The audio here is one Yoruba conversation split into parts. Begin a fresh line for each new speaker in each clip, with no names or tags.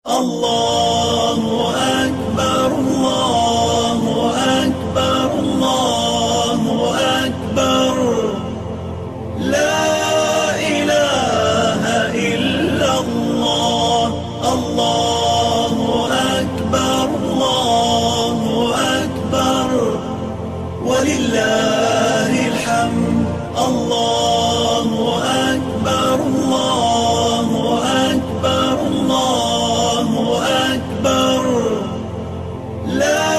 الله أكبر، الله أكبر، الله أكبر، لا إله إلا الله، الله أكبر، الله أكبر، ولله الحمد، الله أكبر، الله أكبر، الله أكبر، لا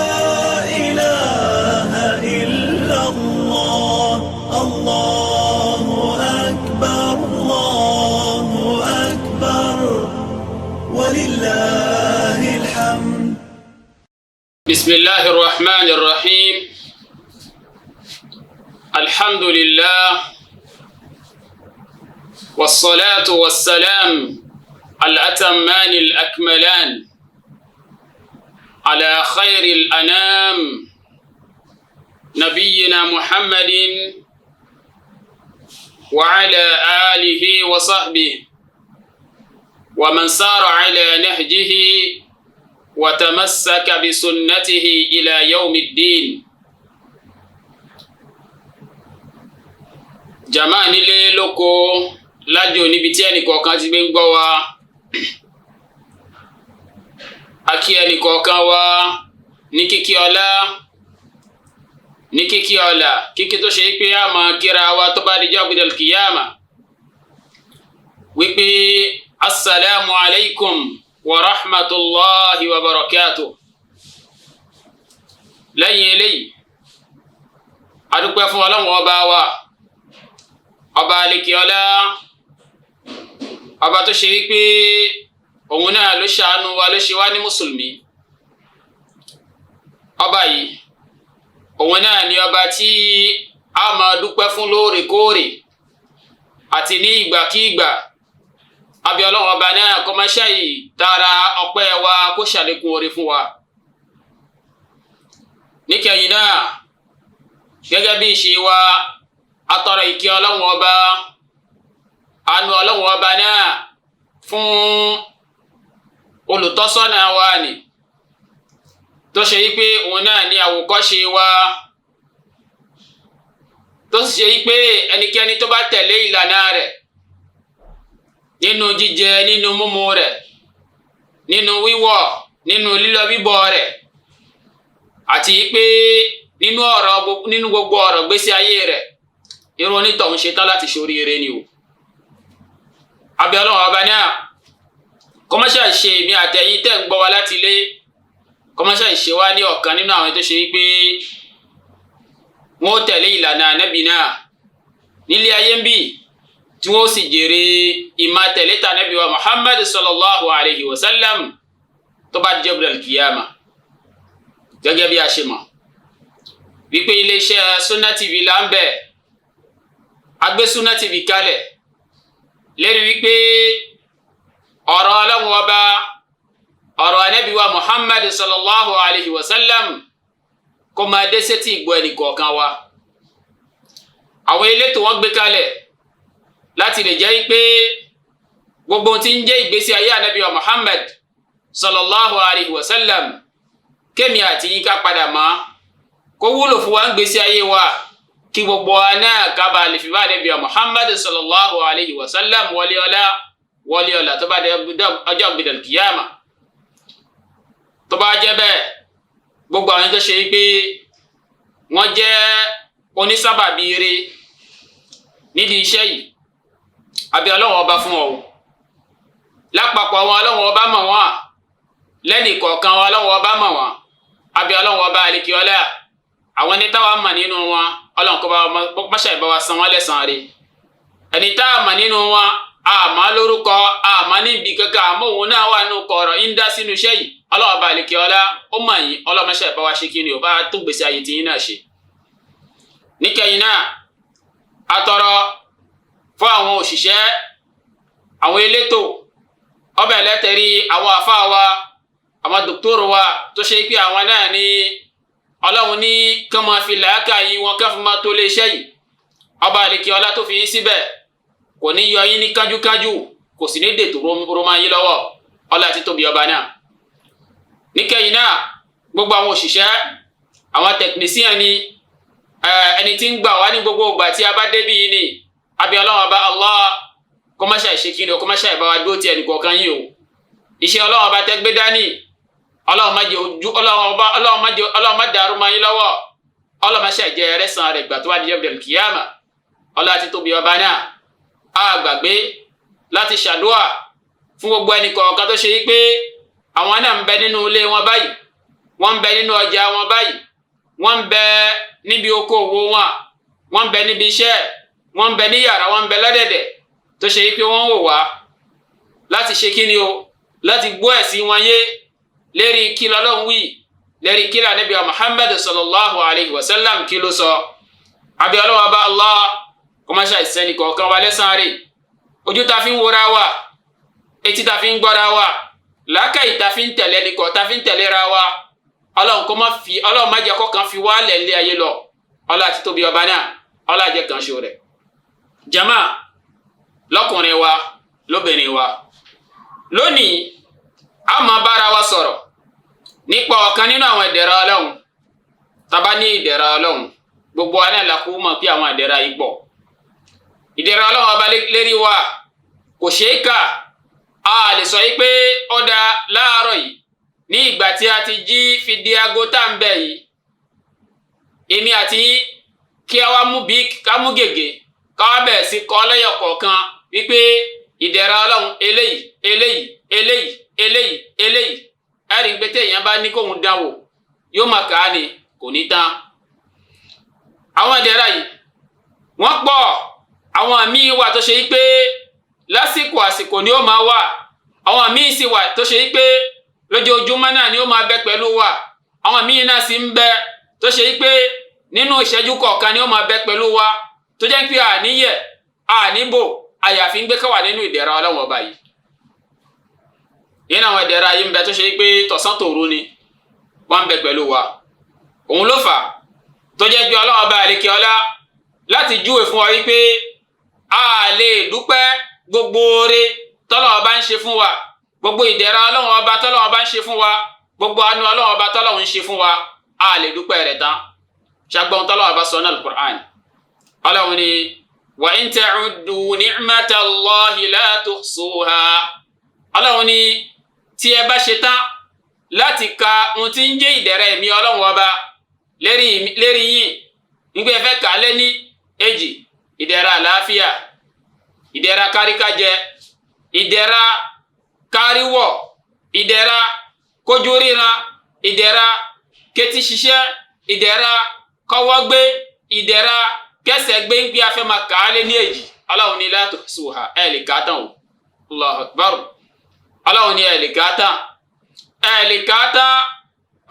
إله إلا الله، الله أكبر، الله أكبر، ولله الحمد.
بسم الله الرحمن الرحيم. الحمد لله، والصلاة والسلام الأتمان الأكملان على خير الأنام، نبينا محمد وعلى آله وصحبه ومن سار على نهجه وتمسك بسنته إلى يوم الدين. Jàmáà, nílé lóko, lájò, níbi tí ẹnìkọ̀ọ̀kan ti gbé ń gbọ́ wa, a kí ẹnìkọ̀ọ̀kan wa ní kíkí ọlá, ní kíkí ọlà, kíkí tó ṣe pé a máa kíra wa tó bá dijọ́ gbẹdẹ̀ kìyàmà, wípé asalaamu alaykum wa rahmatulahi wa barakatuh. Lẹ́yìn eléyìí, a dúpẹ́ fún Ọlọ́run Ọba wa, Ọba Alekiola, ọba tó ṣe wípé òun náà ló ṣàánú wa, ló ṣe wá ní mùsùlùmí. Ọba yìí, òun náà ni ọba tí a máa dúpẹ́ fún lóòrèkóòrè àti ní ìgbàkígbà. Àbí Ọlọ́run Ọba náà kó má ṣàì tara ọpẹ́ wa, kó ṣàlékún oore fún wa. Níkẹyìn náà, gẹ́gẹ́ bí ìṣe wa, atọrọ ìkẹ́ Ọlọ́run Ọba, àánú Ọlọ́run Ọba náà fún olùtọ́sọ́nà wa ni, tó ṣe yí pé òun náà ní àwòkọ́ṣe wa, tó sì ṣe yí pé ẹnikẹ́ni tó bá tẹ̀lé ìlànà rẹ̀ nínú jíjẹ, nínú mímu rẹ̀, nínú wíwọ̀, nínú lílọ bíbọ̀ rẹ̀, àti pé nínú ọ̀rọ̀, nínú gbogbo ọ̀rọ̀ gbésí ayé rẹ̀, irú onítọ̀hún ṣetán láti ṣoríire ni o. Abẹ́ Ọlọ́run Ọba náà kọ́mọ́ṣà ṣe èmi àtẹ̀yìn tẹ̀ ń gbọ́ wa láti ilé, kọ́mọ́ṣà ṣe wá ní ọ̀kan nínú àwọn tó ṣe wípé wọ́n ó tẹ̀lé ìlànà Ànábì náà nílé ayé ń bì, tí wọ́n sì jèrè ìmá tẹ̀lé tànábì wa Muhammad sallallahu alayhi wa sallam tó bá dijọ́ gbọdọ̀ kìyàmà. Gẹ́gẹ́ bí a ṣe mọ̀ wípé iléeṣẹ́ Sunna TV là ń bẹ̀, agbé Sunna TV kalẹ̀ lérí wípé ọ̀rọ̀ Ọlọ́run Ọba, ọ̀rọ̀ Ànábì wa Muhammad sallallahu alayhi wa sallam, kó máa dé sétí ìgbọ́ ẹnì kọ̀ọ̀kan wa. Àwọn elétò wọn gbé kalẹ̀ láti lè jẹ́ pé gbogbo ohun tí ń jẹ́ ìgbésí ayé Ànábì wa Muhammad sallallahu alayhi wa sallam, kémi àti yín ká padà mọ́, kó wúlò fún wa ń gbésí ayé wa, kí gbogbo wa náà ká bá lè fi bá Ànábì wa Muhammad sallallahu alayhi wa sallam wọlé ọlá, wọlé ọlá, tó bá dé ọjọ́ gbẹdẹ̀ kìyàmà. Tó bá jẹ́ bẹ́ẹ̀, gbogbo àwọn tó ṣe pé wọ́n jẹ́ onísábàbí ire nídìí iṣẹ́ yìí, àbí Ọlọ́run Ọba fún ọ o. Lápapọ̀ àwọn, Ọlọ́run Ọba mọ̀ wọ́n. Lẹ́nì kọ̀ọ̀kan wọn, Ọlọ́run Ọba mọ̀ wọ́n. Àbí Ọlọ́run Ọba àlekíọ́lá, àwọn ẹni táwa mọ̀ nínú wọn, Ọlọ́run kó bá máṣá ìbá wa san wọ́n lẹ́san rẹ̀. Ẹni tá a mọ̀ nínú wọn, àmọ́ lórúkọ, àmọ́ níbi kankan, àmọ́ òun náà wà nínú kọ̀ọ̀rọ̀ ń dá sínú iṣẹ́ yìí, Ọlọ́run Ọba àlekíọ́lá ó mọ̀ yín. Ọlọ́run máṣá ìbá wa ṣe kí ni ò bá tó gbèsè ayé tiyín náà ṣe. Níkẹyìn náà, atọrọ fún àwọn òṣìṣẹ́, àwọn elétò ọbẹ̀ lẹ́tẹ̀rí, àwọn àfáà wa, àwọn dòkítọ́rù wa, tó ṣe pé àwọn náà ní Ọlọ́run ní kán máa fi làákà yìí wọn kán fi máa tó lé iṣẹ́ yìí. Ọba àlekè ọlá tó fi yín síbẹ̀ kò ní yọ yín ní kánjúkánjú, kò sì ní dètò roma yín lọ́wọ́. Ọlá àti tóbi ọba náà. Níkẹyìn náà, gbogbo àwọn òṣìṣẹ́, àwọn tẹkinísíàn ni, ẹni tí ń gbà wá ní gbogbo ìgbà tí a bá débi yìí ni, àbí Ọlọ́run ọba Allah kó má ṣàì ṣe kíni o, kó má ṣàì bá wa dúró ti ẹnì kọ̀ọ̀kan yìí o. Iṣẹ́ Ọlọ́run ọba tẹ́ gbé dání, Ọlọ́run má jẹ́ ojú, Ọlọ́run ọba, Ọlọ́run má jẹ́, Ọlọ́run má dàrú mọ́ yín lọ́wọ́. Ọlọ́run má ṣàì jẹ́ ẹrẹ́sàn rẹ̀ gbà tó wà ní yawmil kìyàmà. Ọlọ́run àti tóbi ọba náà. A gbàgbé láti ṣàdúà fún gbogbo ẹnì kọ̀ọ̀kan tó ṣe yí pé àwọn náà ń bẹ nínú ilé wọn báyìí, wọ́n ń bẹ nínú ọjà wọn báyìí, wọ́n ń bẹ níbi okòwò wọn, wọ́n ń bẹ níbi iṣẹ́, wọ́n ń bẹ ní yàrá, wọ́n ń bẹ lọ́dẹ̀dẹ̀, tó ṣe yí pé wọ́n ń wò wá láti ṣe kí ni o, láti gbọ́ ẹ̀sìn wọn yé lérí kí lọ́lọ́run wí, lérí kí l'Ànábì Muhammad sallallahu alayhi wa sallam kí ló sọ. Àbí Ọlọ́run ọba Allah kó má ṣàìsẹ́ ní kọ̀ọ̀kan wa lẹ́sàn-án rè. Ojú ta fi ń wora wa, etí ta fi ń gbọ́ra wa, làákàyè ta fi ń tẹ̀lé ní kọ̀ ta fi ń tẹ̀léra wa, Ọlọ́run kó má fi, Ọlọ́run má jẹ́ kọ́kan fi wá lẹ̀ lé ayé lọ. Ọlọ́run àti tóbi ọba náà, Ọlọ́run àjẹ́ kan ṣo rẹ̀. Jama, lọ́kùnrin wa, lóbìnrin wa, lónìí a máa bára wa sọ̀rọ̀ nípa ọ̀kan nínú àwọn ìdẹ̀ra Ọlọ́run. Tá bá ní ìdẹ̀ra Ọlọ́run, gbogbo wa náà la kú mọ̀ pé àwọn ìdẹ̀ra yìí pọ̀. Ìdẹ̀ra Ọlọ́run ọba lérí wa kò ṣeé kà. A lè sọ yìí pé ó da láàárọ̀ yìí, ní ìgbà tí a ti jí fi di aago tá à ń bẹ̀ yìí, èmi àti kí a wá mú bí ká mú gègé, ká wá bẹ̀rẹ̀ sí kọ́ lẹ́yọ̀ kọ̀ọ̀kan wípé ìdẹ̀ra Ọlọ́run eléyìí, eléyìí, eléyìí, eléyìí, eléyìí. Ẹ̀rí pé téèyàn bá ní kóhun dánwò, yóò máa kà á ni, kò ní tán. Àwọn ìdẹ̀ra yìí wọ́n pọ̀. Àwọn míì wà tó ṣe yí pé lásìkò àsìkò ni ó máa wà. Àwọn míì sì wà tó ṣe yí pé lójoojúmọ́ náà ni ó máa bẹ pẹ̀lú wa. Àwọn míì náà sì ń bẹ tó ṣe yí pé nínú ìṣẹ́jú kọ̀ọ̀kan ni ó máa bẹ pẹ̀lú wa, tó jẹ́ pé àníyẹ̀ àníbò, àyàfi ń gbé káwà nínú ìdẹ̀ra Ọlọ́run ọba yìí. Nínú àwọn ìdẹ̀ra yìí ń bẹ tó ṣe pé tọ̀sán tòru ni wọ́n ń bẹ pẹ̀lú wa. Òun ló fà tó jẹ́ pé Ọlọ́run ọba àlekè ọlá láti júwe fún wa wípé a lè dúpẹ́ gbogbo oore tọ́lọ́run ọba ń ṣe fún wa, gbogbo ìdẹ̀ra Ọlọ́run ọba tọ́lọ́run ọba ń ṣe fún wa, gbogbo àánú Ọlọ́run ọba tọ́lọ́run ń ṣe fún wa, a lè dúpẹ́ rẹ̀ tán. Ṣàgbọ́n tọ́lọ́run ọba sọ náà Al-Qur'an, Ọlọ́run ni wa in ta'uddu ni'matallahi la tuhsuha. Ọlọ́run ni tí ẹ bá ṣe tán láti ka ohun tí ń jẹ́ ìdẹ̀ra ẹ̀mí Ọlọ́run ọba lérí yín, nígbà ẹ fẹ́ kà á lé ní èjì, ìdẹ̀ra àlàáfíà, ìdẹ̀ra káríkájẹ, ìdẹ̀ra káríwọ̀, ìdẹ̀ra kójú ríran, ìdẹ̀ra kétí ṣiṣẹ́, ìdẹ̀ra kọ́wọ́ gbé, ìdẹ̀ra kẹsẹ̀ gbé, ń pé afẹ́ máa kà á lé ní èjì, Ọlọ́run ní la tuhsuha, ẹ̀ lè kà á tán o. Allahu Akbar. Ọlọ́run ní ẹ̀ lè kà á tán, ẹ̀ lè kà á tán.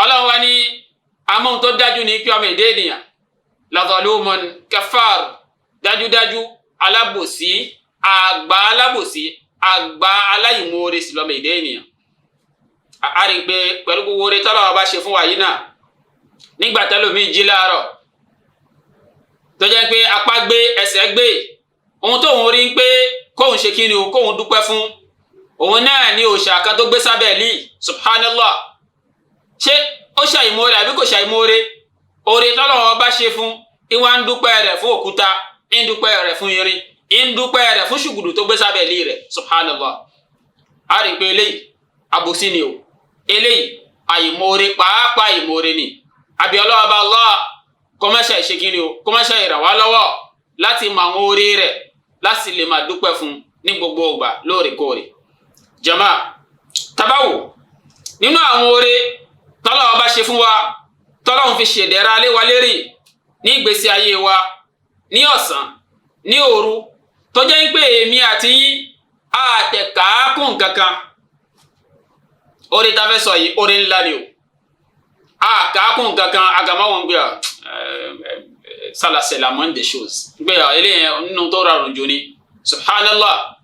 Ọlọ́run wa ní amóhun tó dájú ní pé ọmọ èdè ènìyàn la zalumun kafar, dájúdájú alábòsí àgbà, alábòsí àgbà, aláìmoore sí lọ́mọ èdè ènìyàn. A rí i pé pẹ̀lú gbogbo oore tọ́lọ́run bá ṣe fún wa yìí náà, nígbà tẹ́lòmíì jí láàárọ̀ tó jẹ́ pé apá gbé, ẹsẹ̀ gbé, ohun tóun rí pé kóun ṣe kí ni o, kóun dúpẹ́ fún òun náà ní òòṣà kan tó gbé sábẹ́ lì. Subhanallah, ṣé ó ṣàìmoore àbí kò ṣàìmoore? Oore tọ́lọ́run bá ṣe fún ìwà ń dúpẹ́ rẹ̀ fún òkúta, ń dúpẹ́ rẹ̀ fún irin, ń dúpẹ́ rẹ̀ fún ṣùgùdù tó gbé sábẹ́ lì rẹ̀. Subhanallah, a rí i pé eléyìí àbòsí ni o, eléyìí àìmoore, pàápàá àìmoore ni. Àbí Ọlọ́run bá Allah kó má ṣe ṣe kí ni o, kó má ṣe ràn wá lọ́wọ́ láti mọ àwọn oore rẹ̀, láti lè máa dúpẹ́ fún ní gbogbo ìgbà lóòrèkóòrè. Jama, tabawo nínú àwọn oore tọ́lọ́run bá ṣe fún wa, tọ́lọ́run fi ṣèdẹ̀ra lé wa lérí ní ìgbésí ayé wa, ní ọ̀sán, ní òru, tó jẹ́ pé èmi àti yín àtẹ̀kákùn kankan. Oore tá a fẹ́ sọ yìí, oore ńlá ni o. Àkàkùn kankan, àgàmáwọn gbé ça c'est la moindre des choses, gbé eléyìí nínú tó rọrùn jù ni. Subhanallah,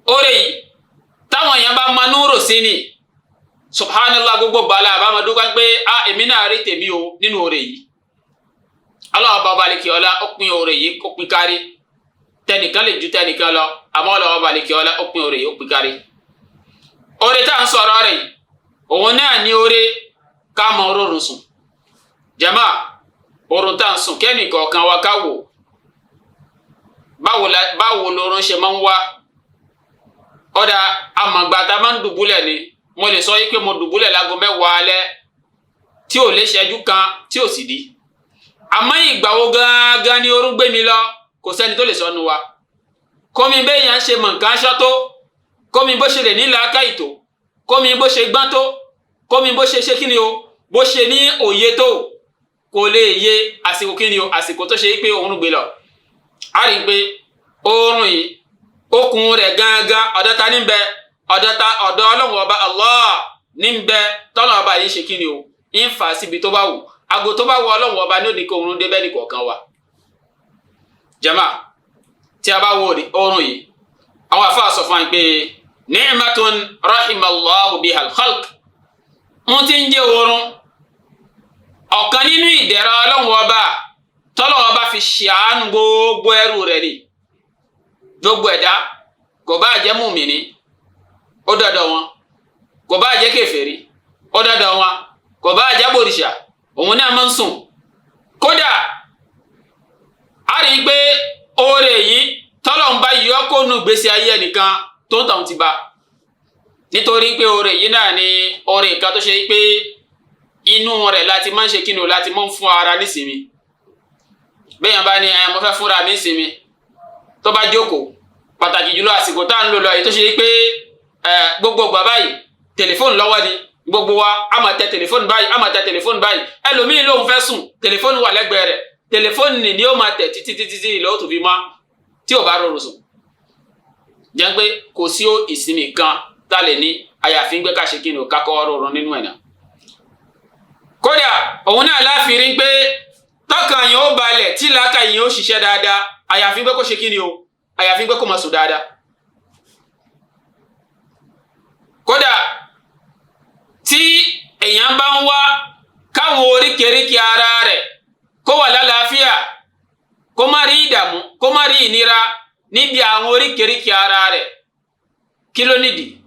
oore yìí táwọn èèyàn bá máa núrò sí ni, subhanallah, gbogbo bala àbámọ̀ dúpẹ́ pé a èmi náà rí tèmi o nínú oore yìí. Ọlọ́run bá balẹ̀ kí ọlá ó pín oore yìí, ó pín kárí. Tẹnìkan lè ju tẹnìkan lọ, àmọ́ Ọlọ́run bá balẹ̀ kí ọlá ó pín oore yìí, ó pín kárí. Oore tá à ń sọ̀rọ̀ rẹ̀ yìí, òun náà ní oore ká mọ oorun sùn. Jama, oorun tá à ń sùn, kẹ́nì kọ̀ọ̀kan wa ká wò báwo lorun ṣe máa ń wá. Ọ̀dà amọ̀gbà tá a máa ń dùbúlẹ̀ ni mo lè sọ yí pé mo dùbúlẹ̀ láago 10 alẹ́ tí ò lè ṣẹ́jú kan tí ò sì di. Àmọ́ ìgbà wo gangan ni oorun gbé mi lọ, kò sẹ́ni tó lè sọ nu wa. Kómi béèyàn ṣe mọ̀ nǹkan aṣọ tó, kómi bó ṣe lè ní làákàyè tó, kómi bó ṣe gbọ́n tó, kómi bó ṣe ṣe kíni o, bó ṣe ní òye tó, kò lè yé àsìkò kíni o, àsìkò tó ṣe pé oorun gbé lọ. A rí i pé oorun yìí, okùn rẹ̀ gangan ọ̀dọ̀ ta ní bẹ? Ọ̀dọ̀ ta? Ọ̀dọ̀ Ọlọ́run Ọba Allah ní bẹ. Tọ́lọ̀ ọba yìí ṣe kíni o, ń fà síbi tó bá wù, aago tó bá wù Ọlọ́run Ọba ní òní kó oorun débẹ̀ ní kọ̀ọ̀kan wa. Jama, tí a bá wo oorun yìí, àwọn àfáà sọ fún wa pé ni'matun rahimallahu bihal khalq, ń ti ń jẹ́ oorun, ọ̀kan nínú ìdẹ̀ra Ọlọ́run Ọba tọ́lọ́run Ọba fi ṣàánú gbogbo ẹrú rẹ̀ ni. Gbogbo ẹ̀dá, kò bá jẹ́ mùmíní, ó dọ̀dọ̀ wọn, kò bá jẹ́ kèfèrí, ó dọ̀dọ̀ wọn, kò bá jẹ́ bòrìṣà, òun náà máa ń sùn. Kódà a rí i pé oore yìí, tọ́lọ́run bá yọ kó nu gbèsè ayé ẹnìkan tó ń tàn ti ba, nítorí pé oore yìí náà ni oore kan tó ṣe pé inú rẹ̀ láti máa ń ṣe kí ni o, láti máa ń fún ara nísinmi. Bẹ́ẹ̀ bá ní ẹ mo fẹ́ fúnra mi nísinmi, tó bá jókòó, pàtàkì jùlọ àsìkò tá à ń lò lọ yìí tó ṣe pé gbogbo ìgbà báyìí tẹlifóònù lọ́wọ́ ni gbogbo wa, a máa tẹ tẹlifóònù báyìí, a máa tẹ tẹlifóònù báyìí. Ẹlòmíín lòun fẹ́ sùn, tẹlifóònù wà lẹ́gbẹ̀ẹ́ rẹ̀, tẹlifóònù ni ó máa tẹ̀ títí títí tí ìlọ́ tó fi mọ́ tí ò bá rọrùn sùn. Jẹ́ pé kò sí ìsinmi kan tá a lè ní àyàfi ń gbé ká ṣe kí ni o, ká kọ́ rọrùn nínú ẹ̀ náà. Kódà òun náà láfi rí pé tọkàn yẹn ó balẹ̀, tí làákà yẹn ó ṣiṣẹ́ dáadáa, àyàfi pé kó ṣe kí ni o, àyàfi pé kó máa sùn dáadáa. Kódà tí èèyàn bá ń wá káwọn oríkèéríkèé ara rẹ̀ kó wà lálàáfíà, kó má rí ìdààmú, kó má rí ìnira níbi àwọn oríkèéríkèé ara rẹ̀, kí ló nídìí?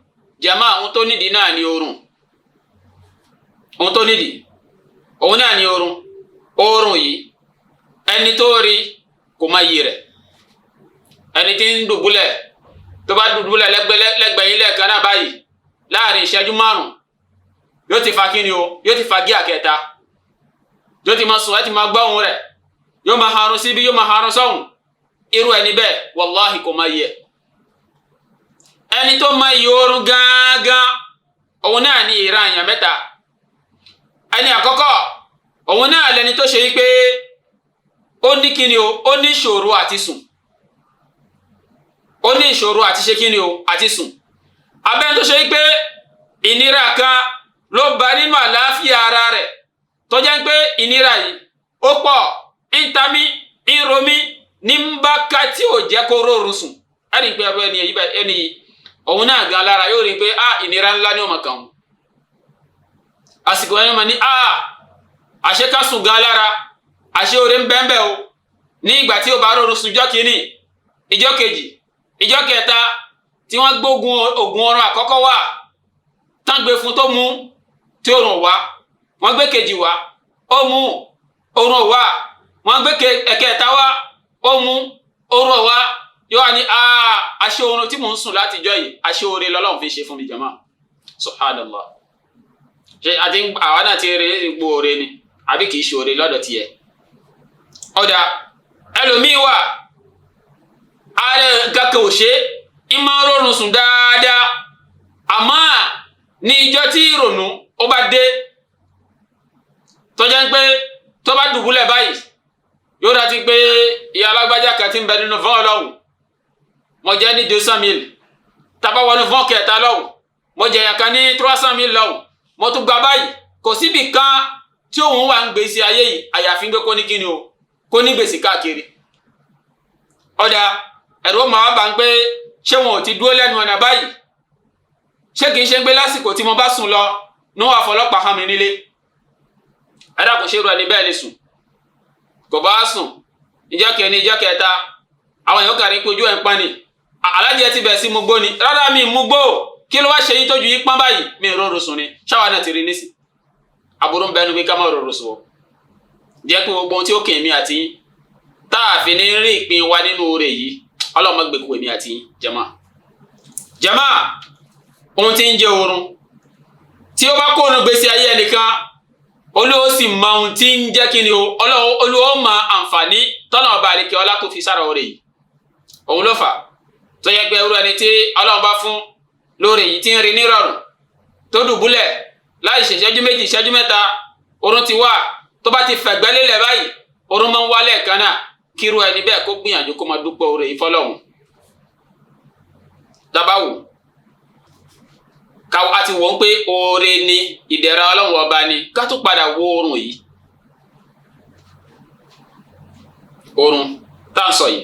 Jàmá, àwọn tó nídìí náà ní oorun. Ohun tó nídìí òun náà ní oorun. Oorun yìí, ẹni tó rí kò má yí rẹ̀. Ẹni tí ń dùbúlẹ̀, tó bá dùbúlẹ̀ lẹ́gbẹ̀ẹ́ yín lẹ́ẹ̀kan náà báyìí, láàrin ìṣẹ́jú 5 yóò ti fa kíni o, yóò ti fa gíà kẹta, yóò ti máa sùn, ẹ ti máa gbọ́ ohùn rẹ̀, yóò máa harun síbi, yóò máa harun sọ́hùn. Irú ẹni bẹ́ẹ̀, wàláhì, kò máa yẹ. Ẹni tó máa yí oorun gángan, òun náà ní ìran èèyàn mẹ́ta. Ẹni àkọ́kọ́, òun náà lẹni tó ṣe wípé ó ní kíni o, ó ní ìṣòro àti sùn, ó ní ìṣòro àti ṣe kíni o, àti sùn. Abẹ́ni tó ṣe wípé ìnira kan ló bá nínú àlàáfíà ara rẹ̀, tó jẹ́ pé ìnira yìí ó pọ̀, ń ta mí, ń ro mí ní ń bá ká tí ò jẹ́ kó rọrùn sùn. Ẹni pé ẹni yìí, ẹni yìí, òun náà gan lára yóò rí i pé a ìnira ńlá ní ọmọ kan àsìkò ẹni máa ní a àṣẹ ká sùn gan lára, àṣẹ oore ń bẹ́ẹ̀ o. Ní ìgbà tí ó bá rọrùn sùn ìjọ́ kìíní, ìjọ́ kejì, ìjọ́ kẹta, tí wọ́n gbógun ògùn ọrùn àkọ́kọ́ wà tán gbé fún tó mú tí oorun wá, wọ́n gbé kejì wá, ó mú, oorun wá, wọ́n gbé ẹ̀kẹta wá, ó mú, oorun wá, yóò wá ní àṣẹ oorun tí mò ń sùn látijọ́ yìí, àṣẹ oore lọ́lọ́run fi ṣe fún mi. Jama, subhanallah, ṣe àti àwa náà ti rí ipò oore ni àbí kìí ṣe oore lọ́dọ̀ tiẹ̀? Ọ̀dà ẹlòmíín wà, ààrẹ kankan ò ṣe é, ìmọ̀ rọrùn sùn dáadáa, àmọ́ ní ìjọ tí ìrònú ó bá dé, tó jẹ́ pé tó bá dùbúlẹ̀ báyìí, yóò rántí pé ìyá alágbájá kan ti ń bẹ nínú fún ọlọ́run, mo jẹ́ ní 200,000, tábà wọnú fún kẹta lọ́hùn, mo jẹ̀yàn kan ní 300,000 lọ́hùn, mo tún gba báyìí. Kò síbì kan tí òun wà ń gbèsè ayé yìí àyàfi pé kó ní kíni o, kó ní gbèsè káàkiri. Ọ̀dà ẹ̀rọ máa bá ń pé ṣé wọn ò ti dúró lẹ́nu ọ̀nà báyìí? Ṣé kìí ṣe pé lásìkò tí mo bá sùn lọ ní wàá fọlọ́pàá hàn mí nílé? Ẹ dákun, ṣé irú ẹni bẹ́ẹ̀ lè sùn? Kò bá sùn ìjọ́ kẹni, ìjọ́ kẹta, àwọn èèyàn kàrí pé ojú ẹ̀ ń pa ni. Alájẹ ti bẹ̀ sí mu gbó ni. Rárá, mi mú gbó. Kí ló wá ṣe yín tójú yín pọ́n báyìí? Mi rọrùn sùn ni. Ṣáwa náà ti rí nísì. Aburú ń bẹnu pé ká má rọrùn sùn o. Jẹ́ pé gbogbo ohun tí ó kàn mí àti yín tá a fi ní rí ìpín wa nínú oore yìí, Ọlọ́run má gbé kú èmi àti yín. Jàmá, jàmá, ohun tí ń jẹ oorun tí ó bá kóònù gbèsè ayé ẹnìkan, Olúwa sì mọ ohun tí ń jẹ́ kí ni o. Olúwa mọ àǹfààní tọ́nà ọba àlekè ọlá tó fi sára oore yìí. Òun ló fà tó yẹ pé irú ẹni tí Ọlọ́run bá fún lóore yìí tí ń rí nírọ̀rùn, tó dùbúlẹ̀ láì ṣe ìṣẹ́jú méjì, ìṣẹ́jú mẹ́ta, oorun ti wà. Tó bá ti fẹ̀gbẹ́ lélẹ̀ báyìí, oorun máa ń wálẹ̀ kan náà. Kírú ẹni bẹ́ẹ̀ kó gbìyànjú kó máa dúpẹ́ oore yìí fọlọ́run. Dábàá wò káwọ́ a ti wọ́n pé oore ni, ìdẹ̀ra Ọlọ́run ọba ni. Ká tó padà wo oorun yìí, oorun tá à ń sọ yìí,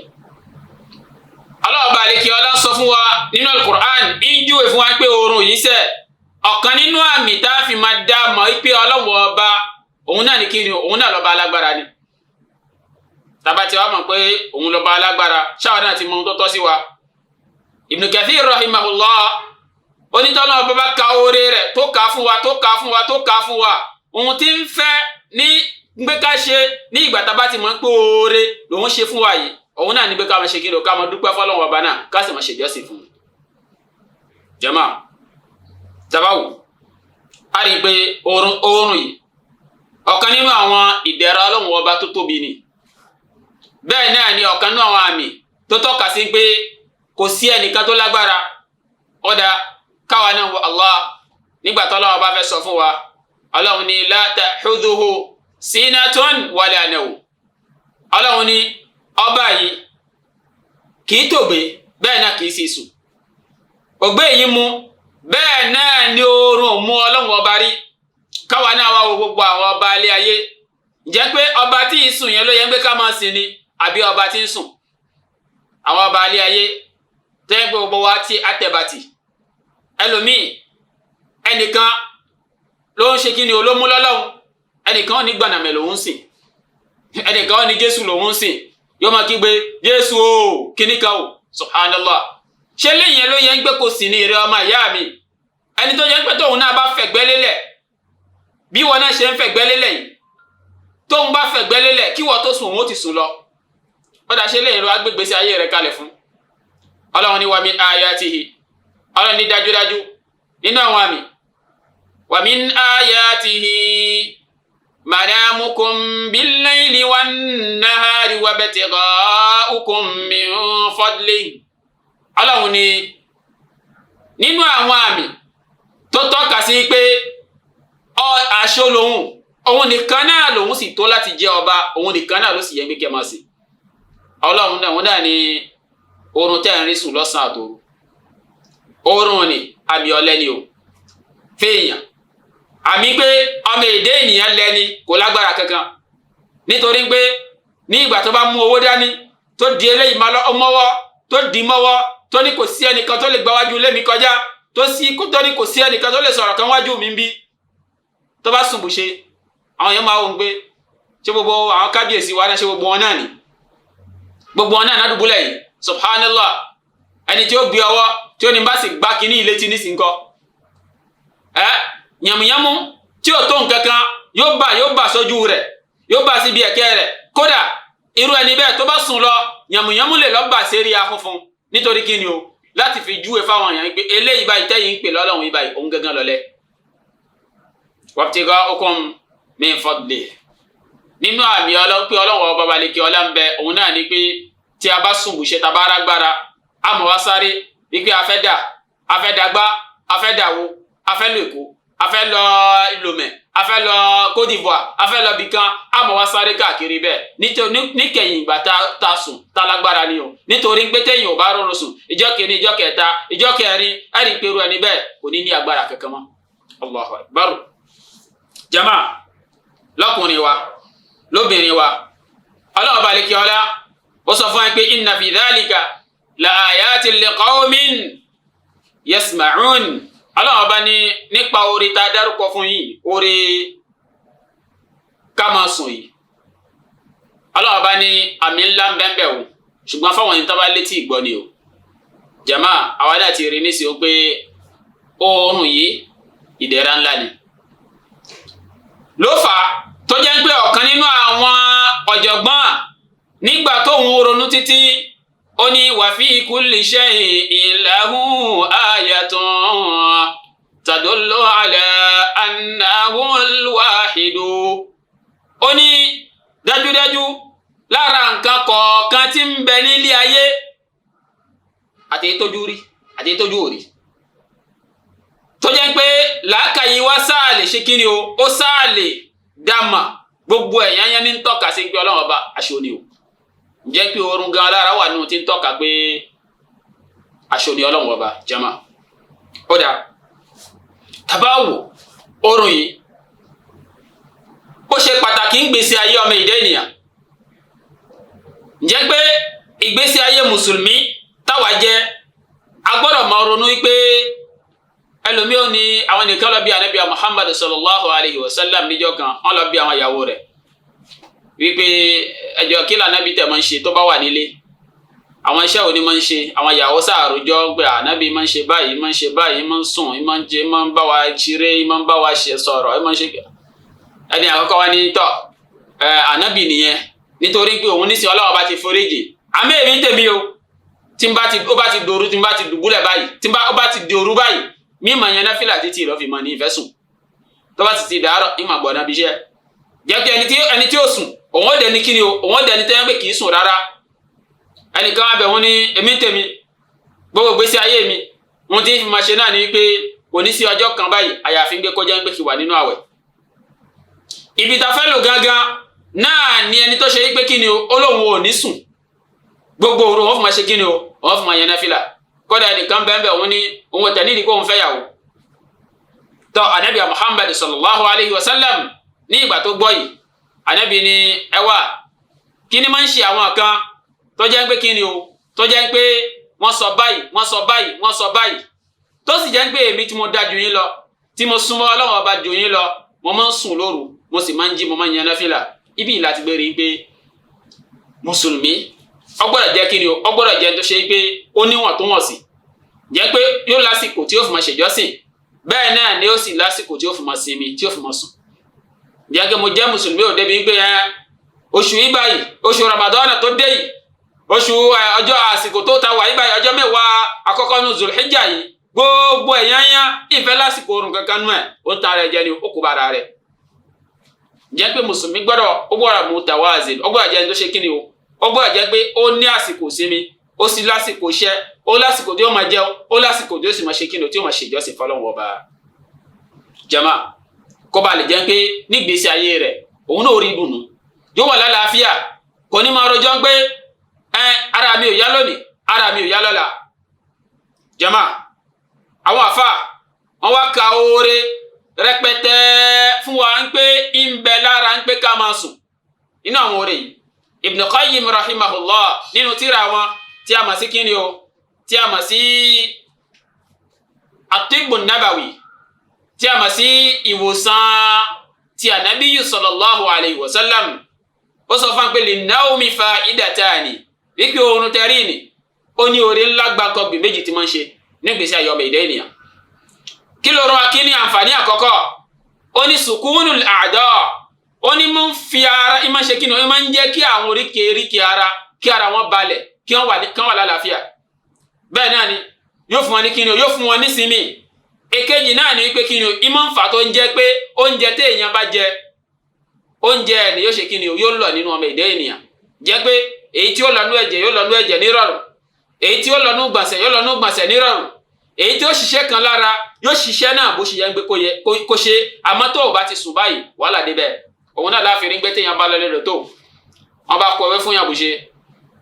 Ọlọ́run ọba àlekè ọlá sọ fún wa nínú Al-Qur'an, ń júwe fún wa pé oorun yìí sẹ́ ọ̀kan nínú àmì tá a fi máa dá mọ̀ pé Ọlọ́run ọba òun náà ní kí ni, òun náà lọ́ba alágbára ni. Tàbá tí wàá mọ̀ pé òun lọ́ba alágbára, ṣáà náà ti mọ ohun tó tọ́ sí wa. Ibn Kathir rahimahullah onítọ́nà ọba bá ka oore rẹ̀ tó kà fún wa, tó kà fún wa, tó kà fún wa, ohun tí ń fẹ́ ní gbé ká ṣe ní ìgbà tá a bá ti mọ̀ pé oore lòun ṣe fún wa yìí, òun náà ní pé ká máa ṣe kí ni o, ká máa dúpẹ́ fọlọ́run ọba náà, ká sì máa ṣèjọ́sìn fún un. Jàmá, tabawo, a rí i pé oorun yìí ọ̀kan nínú àwọn ìdẹ̀ra Ọlọ́run ọba tó tóbi ni. Bẹ́ẹ̀ náà ni ọ̀kan nínú àwọn àmì tó tọ́ka sí pé kò sí ẹnìkan tó lágbára. Ọ̀dà káwa náà wọ Allah nígbà tó Ọlọ́run bá fẹ́ sọ fún wa, Ọlọ́run ní la ta'khudhuhu sinatun wala nawm. Ọlọ́run ní ọba yìí kì í tògbé, bẹ́ẹ̀ náà kì í sì sùn. Ògbé yìí mú, bẹ́ẹ̀ náà ni oorun mú Ọlọ́run ọba rí. Káwa náà wá wo gbogbo àwọn ọba ilé ayé. Ǹjẹ́ pé ọba tí ì sùn yẹn ló yẹ pé ká máa sìn ni, àbí ọba tí ń sùn? Àwọn ọba ilé ayé tẹ́ pé gbogbo wa ti àtẹ̀bàtì, ẹlòmíì ẹnìkan ló ń ṣe kí ni olómú lọ́lọ́hún, ẹnìkan ní gbànàmẹ̀ lòún sìn, ẹnìkan ní Jésù lòún sìn, yóò máa kígbe Jésù o kíní kan o. Subhanallah. Ṣé lẹ́yìn ló yẹ ń gbé kó sì ní ìrẹ́ ọmọ ìyá mi? Ẹni tó yẹ ń pẹ́ tóun náà bá fẹ̀gbẹ́ lélẹ̀ bí wọn náà ṣe ń fẹ̀gbẹ́ lélẹ̀ yìí, tóun bá fẹ̀gbẹ́ lélẹ̀ kí wọ́n tó sùn, òun ó ti sùn lọ. Ó dà, ṣe lẹ́yìn ló wá gbégbé sí ayé rẹ̀ kalẹ̀ fún? Ọlọ́run ní wa min ayatihi, Ọlọ́run ní dájúdájú nínú àwọn àmì, wa min ayatihi manamukum bil-layli wan-nahari wabtigha'ukum min fadlihi. Ọlọ́run ní nínú àwọn àmì tó tọ́ka sí pé aṣọ lòun, òun nìkan náà lòun sì tó láti jẹ́ ọba, òun nìkan náà ló sì yẹ kí ẹ máa sìn. Ọlọ́run náà, òun náà ní oorun tẹ́ ń rí sùn lọ́sàn-án àtòru. Oorun ni àmì ọ̀lẹ ni o fèèyàn, àmì pé ọmọ èdè ènìyàn lẹni, kò lágbára kankan. Nítorí pé ní ìgbà tó bá mú owó dání, tó di eléyìí mọ́wọ́, tó di mọ́wọ́, tó ní kò sí ẹnìkan tó lè gba wájú ilé mi kọjá, tó sí tó ní kò sí ẹnìkan tó lè sọ̀rọ̀ kan wájú mi bí, tó bá sùn bùṣe, àwọn èèyàn máa wò ń pé ṣé gbogbo àwọn kábíyèsí wa náà, ṣé gbogbo wọn náà ni, gbogbo wọn náà nádùbúlẹ̀ yìí? Subhanallah. Ẹni tí ó gbé ọwọ́ tí ó ní bá sì gbá kínní ilé tí nísìnyí kọ́ ẹ yàmùyàmù tí ò tó nǹkan kan, yóò bà sójú rẹ̀, yóò bà síbi ẹ̀kẹ́ rẹ̀. Kódà irú ẹni bẹ́ẹ̀ tó bá sùn lọ, yàmùyàmù lè lọ bà sérí afúnfun. Nítorí kí ni o? Láti fi júwe fáwọn èèyàn pé eléyìí báyìí tẹ́yìn ń pè lọ́lọ́run yìí báyìí, òun gángan lọ́lẹ̀. Wabtigaukum min fadli. Nínú àmì Ọlọ́run pé Ọlọ́run ọba balẹ̀kẹ́ ọlá ń bẹ, òun náà ni pé tí a bá sùn bùṣe tàbá arágbára, àmọ́ wá sáré wípé a fẹ́ dà, a fẹ́ dàgbá, a fẹ́ dàwó, a fẹ́ lọ Èkó, a fẹ́ lọ Lomé, a fẹ́ lọ Côte d'Ivoire, a fẹ́ lọ bìkan, àmọ́ wá sáré káàkiri bẹ́ẹ̀. Nítorí níkẹyìn ìgbà tá a sùn tá lágbára ni o. Nítorí pé téèyàn ò bá rọrùn sùn ìjọ́ kìíní, ìjọ́ kẹta, ìjọ́ kẹrin, ẹ̀rí pé irú ẹni bẹ́ẹ̀ kò ní ní agbára kankan mọ́. Allahu Akbar. Jama, lọ́kùnrin wa, lóbìnrin wa, Ọlọ́run balẹ̀ ọlá ó sọ fún wa pé inna fi dhalika la ayatin li qawmin yasma'un. Ọlọ́run ọba ní nípa oore tá a dárúkọ fún yìí, oore ká máa sùn yìí, Ọlọ́run ọba ní àmì ńlá ń bẹ́ẹ̀ bẹ́ẹ̀ o, ṣùgbọ́n fáwọn ẹni tó bá létí ìgbọ́ ni o. Jama, àwa náà ti rí nísìnyí pé Oorun yìí ìdẹ̀ra ńlá ni. Ló fà á tó jẹ́ pé ọ̀kan nínú àwọn ọ̀jọ̀gbọ́n nígbà tóun ronú títí ó ní wa fi kulli shay'in lahu ayatun tadullu ala annahu al-wahidu. Ó ní dájúdájú lára nǹkan kọ̀ọ̀kan tí ń bẹ nílé ayé, àti èyí tójú rí àti èyí tójú ò rí, tó jẹ́ pé làákàyè wa sáà lè ṣe kí ni o, ó sáà lè dàmà, gbogbo ẹ̀ yányán ní ń tọ́ka sí pé Ọlọ́run Ọba aṣọ ni o. Ǹjẹ́ pé oorun gan alára wà nínú tí ń tọ́ka pé aṣọ ni Ọlọ́run Ọba jama. Ó dà tàbá wò oorun yìí, ó ṣe pàtàkì ń gbèsè ayé ọmọ ìdá ènìyàn. Ǹjẹ́ pé ìgbésí ayé mùsùlùmí táwa jẹ́, a gbọ́dọ̀ máa ronú pé ẹlòmíì ò ní àwọn nìkan lọ bí anabi Muhammad sallallahu alayhi wa sallam níjọ́ kan, wọ́n lọ bí àwọn ìyàwó rẹ̀ wípé ẹjọ́ kí lànàbí tẹ̀ máa ń ṣe tó bá wà nílé, àwọn iṣẹ́ òní máa ń ṣe. Àwọn ìyàwó sàròjọ́ pé ànábì máa ń ṣe báyìí, máa ń ṣe báyìí, máa ń sùn, máa ń jẹ, máa ń bá wa ṣeré, máa ń bá wa ṣe sọ̀rọ̀, máa ń ṣe. Ẹni àkọ́kọ́ wa ní tọ́ ànábì nìyẹn, nítorí pé òun nísìnyí Ọlọ́run bá ti foríjì. Àmì èmi tèmi o, tí n bá ti ó bá ti dòru, tí n bá ti dùbúlẹ̀ báyìí, tí n bá ó bá ti dòru báyìí, mí mà yẹn náfìlà títí ìlọ́fì mọ́ ní ìfẹ́ sùn. Tó bá ti ti dàárọ̀, ìmọ̀ gbọ̀nà bí iṣẹ́ jẹ́ pé ẹni tí ó sùn, òun ó dẹni kíni o, òun ó dẹni tẹ́yẹ́ pé kì í sùn rárá. Ẹnìkan wá bẹ̀ wọ́n ní èmi tèmi, gbogbo gbèsè ayé mi, ohun tí ń fi máa ṣe náà ni pé kò ní sí ọjọ́ kan báyìí àyàfi ń gbé kọjá ń gbé kí wà nínú àwẹ̀. Ibi tá fẹ́ lò gangan náà ni ẹni tó ṣe pé kíni o, ó lóun ò ní sùn gbogbo òru, òun fi máa ṣe kíni o, òun fi máa yẹn náfìlà. Kódà ẹnìkan bẹ́ẹ̀ bẹ́ẹ̀, òun ní òun ò tẹ̀ nídìí kó òun fẹ́ yàwó. Tọ́ anabi Muhammad sallallahu alayhi wa sallam ní ìgbà tó gbọ́ yìí, anabi ni ẹ wá, kí ni máa ń ṣe àwọn kan tó jẹ́ pé kíni o, tó jẹ́ pé wọ́n sọ báyìí, wọ́n sọ báyìí, wọ́n sọ báyìí, tó sì jẹ́ pé èmi tí mo dá ju yín lọ, tí mo súnmọ́ Ọlọ́run Ọba ju yín lọ, mo máa ń sùn lóru, mo sì máa ń jí, mo máa ń yan náfìlà. Ibi ìlà ti gbé rí pé mùsùlùmí ó gbọ́dọ̀ jẹ́ kíni o, ó gbọ́dọ̀ jẹ́ tó ṣe pé ó níwọ̀n tó wọ̀n sí, jẹ́ pé yóò lásìkò tí ó fi máa ṣèjọ́sìn, bẹ́ẹ̀ náà ni ó sì lásìkò tí ó fi máa sinmi, tí ó fi máa sùn. Jẹ́ pé mo jẹ́ mùsùlùmí ò débi pé oṣù yìí báyìí, oṣù Ramadan tó dé yìí, oṣù ọjọ́ àsìkò tó ta wà yìí báyìí, ọjọ́ mẹ́wàá àkọ́kọ́ nu Zulhijja yìí, gbogbo ẹ̀yányá ìfẹ́ lásìkò oorun kankan nú ẹ̀, ó ń ta ara ẹ̀ jẹ ni, ó kó bára rẹ̀. Jẹ́ pé mùsùlùmí gbọ́dọ̀ ó gbọ́dọ̀ mutawazin, ó gbọ́dọ̀ jẹ́ ẹni tó ṣe kíni o, ó gbọ́dọ̀ jẹ́ pé ó ní àsìkò sinmi, ó sì lásìkò iṣẹ́, ó lásìkò tí ó máa jẹun, ó lásìkò tí ó sì máa ṣe kíni o, tí ó máa ṣe ìjọsìn fọlọ́run Ọba. Jama, kó ba lè jẹ́ pé nígbèésí ayé rẹ̀ òun náà rí ìdùnnú, yóò wà lálàáfíà, kò ní máa rojọ́ pé ẹ ara mi ò yá lónìí, ara mi ò yá lọ́la. Jama, àwọn àfa wọn wá ka oore rẹpẹtẹ fún wa ń pé ń bẹ lára ń pé ká máa sùn. Nínú àwọn oore yìí, Ibn Qayyim rahimahullah nínú tírà wọn tí a mọ̀ sí kíni o, tí a mọ̀ sí At-Tibbu Nabawi, tí a mọ̀ sí ìwòsàn ti ànábíyù sallallahu alayhi wa sallam, ó sọ fún pé lin-nawmi fa'idatani, wípé oorun tẹrí ni ó ní oore ńlá gbàǹkangbì méjì tí máa ń ṣe nígbèsí ayé ọmọ ìdá ènìyàn. Kí ló rán kí ní àǹfààní àkọ́kọ́? Ó ní sukunul a'da, ó ní máa ń fi ara ìmọ̀ ṣe kí ni, ó máa ń jẹ́ kí àwọn oríkèéríkèé ara kí ara wọn balẹ̀, kí wọ́n wà lálàáfíà. Bẹ́ẹ̀ náà ni yóò fún wọn ní kí ni, yóò fún wọn nísinmi. Èkejì náà ni pé kí ni, ìmọ̀ ń fà tó ń jẹ́ pé oúnjẹ tí èèyàn bá jẹ, oúnjẹ ẹ̀ ni yóò ṣe kí ni, yóò lọ nínú ọmọ ìdá ènìyàn. Jẹ́ pé èyí tí ó lọ nú ẹ̀jẹ̀ yóò lọ nú ẹ̀jẹ̀ nírọ̀rùn, èyí tí ó lọ nú gbọ̀nsẹ̀ yóò lọ nú gbọ̀nsẹ̀ nírọ̀rùn, èyí tí ó ṣiṣẹ́ kan lára yóò ṣiṣẹ́ náà bó ṣe yẹ ń gbé kó ṣe. Àmọ́ tó o bá ti sùn báyìí, wàhálà débẹ̀. Òun náà láàfin rí gbé téèyàn bá lọlé rẹ̀ tó wọ́n bá kọ ewé fún yàn bùṣe,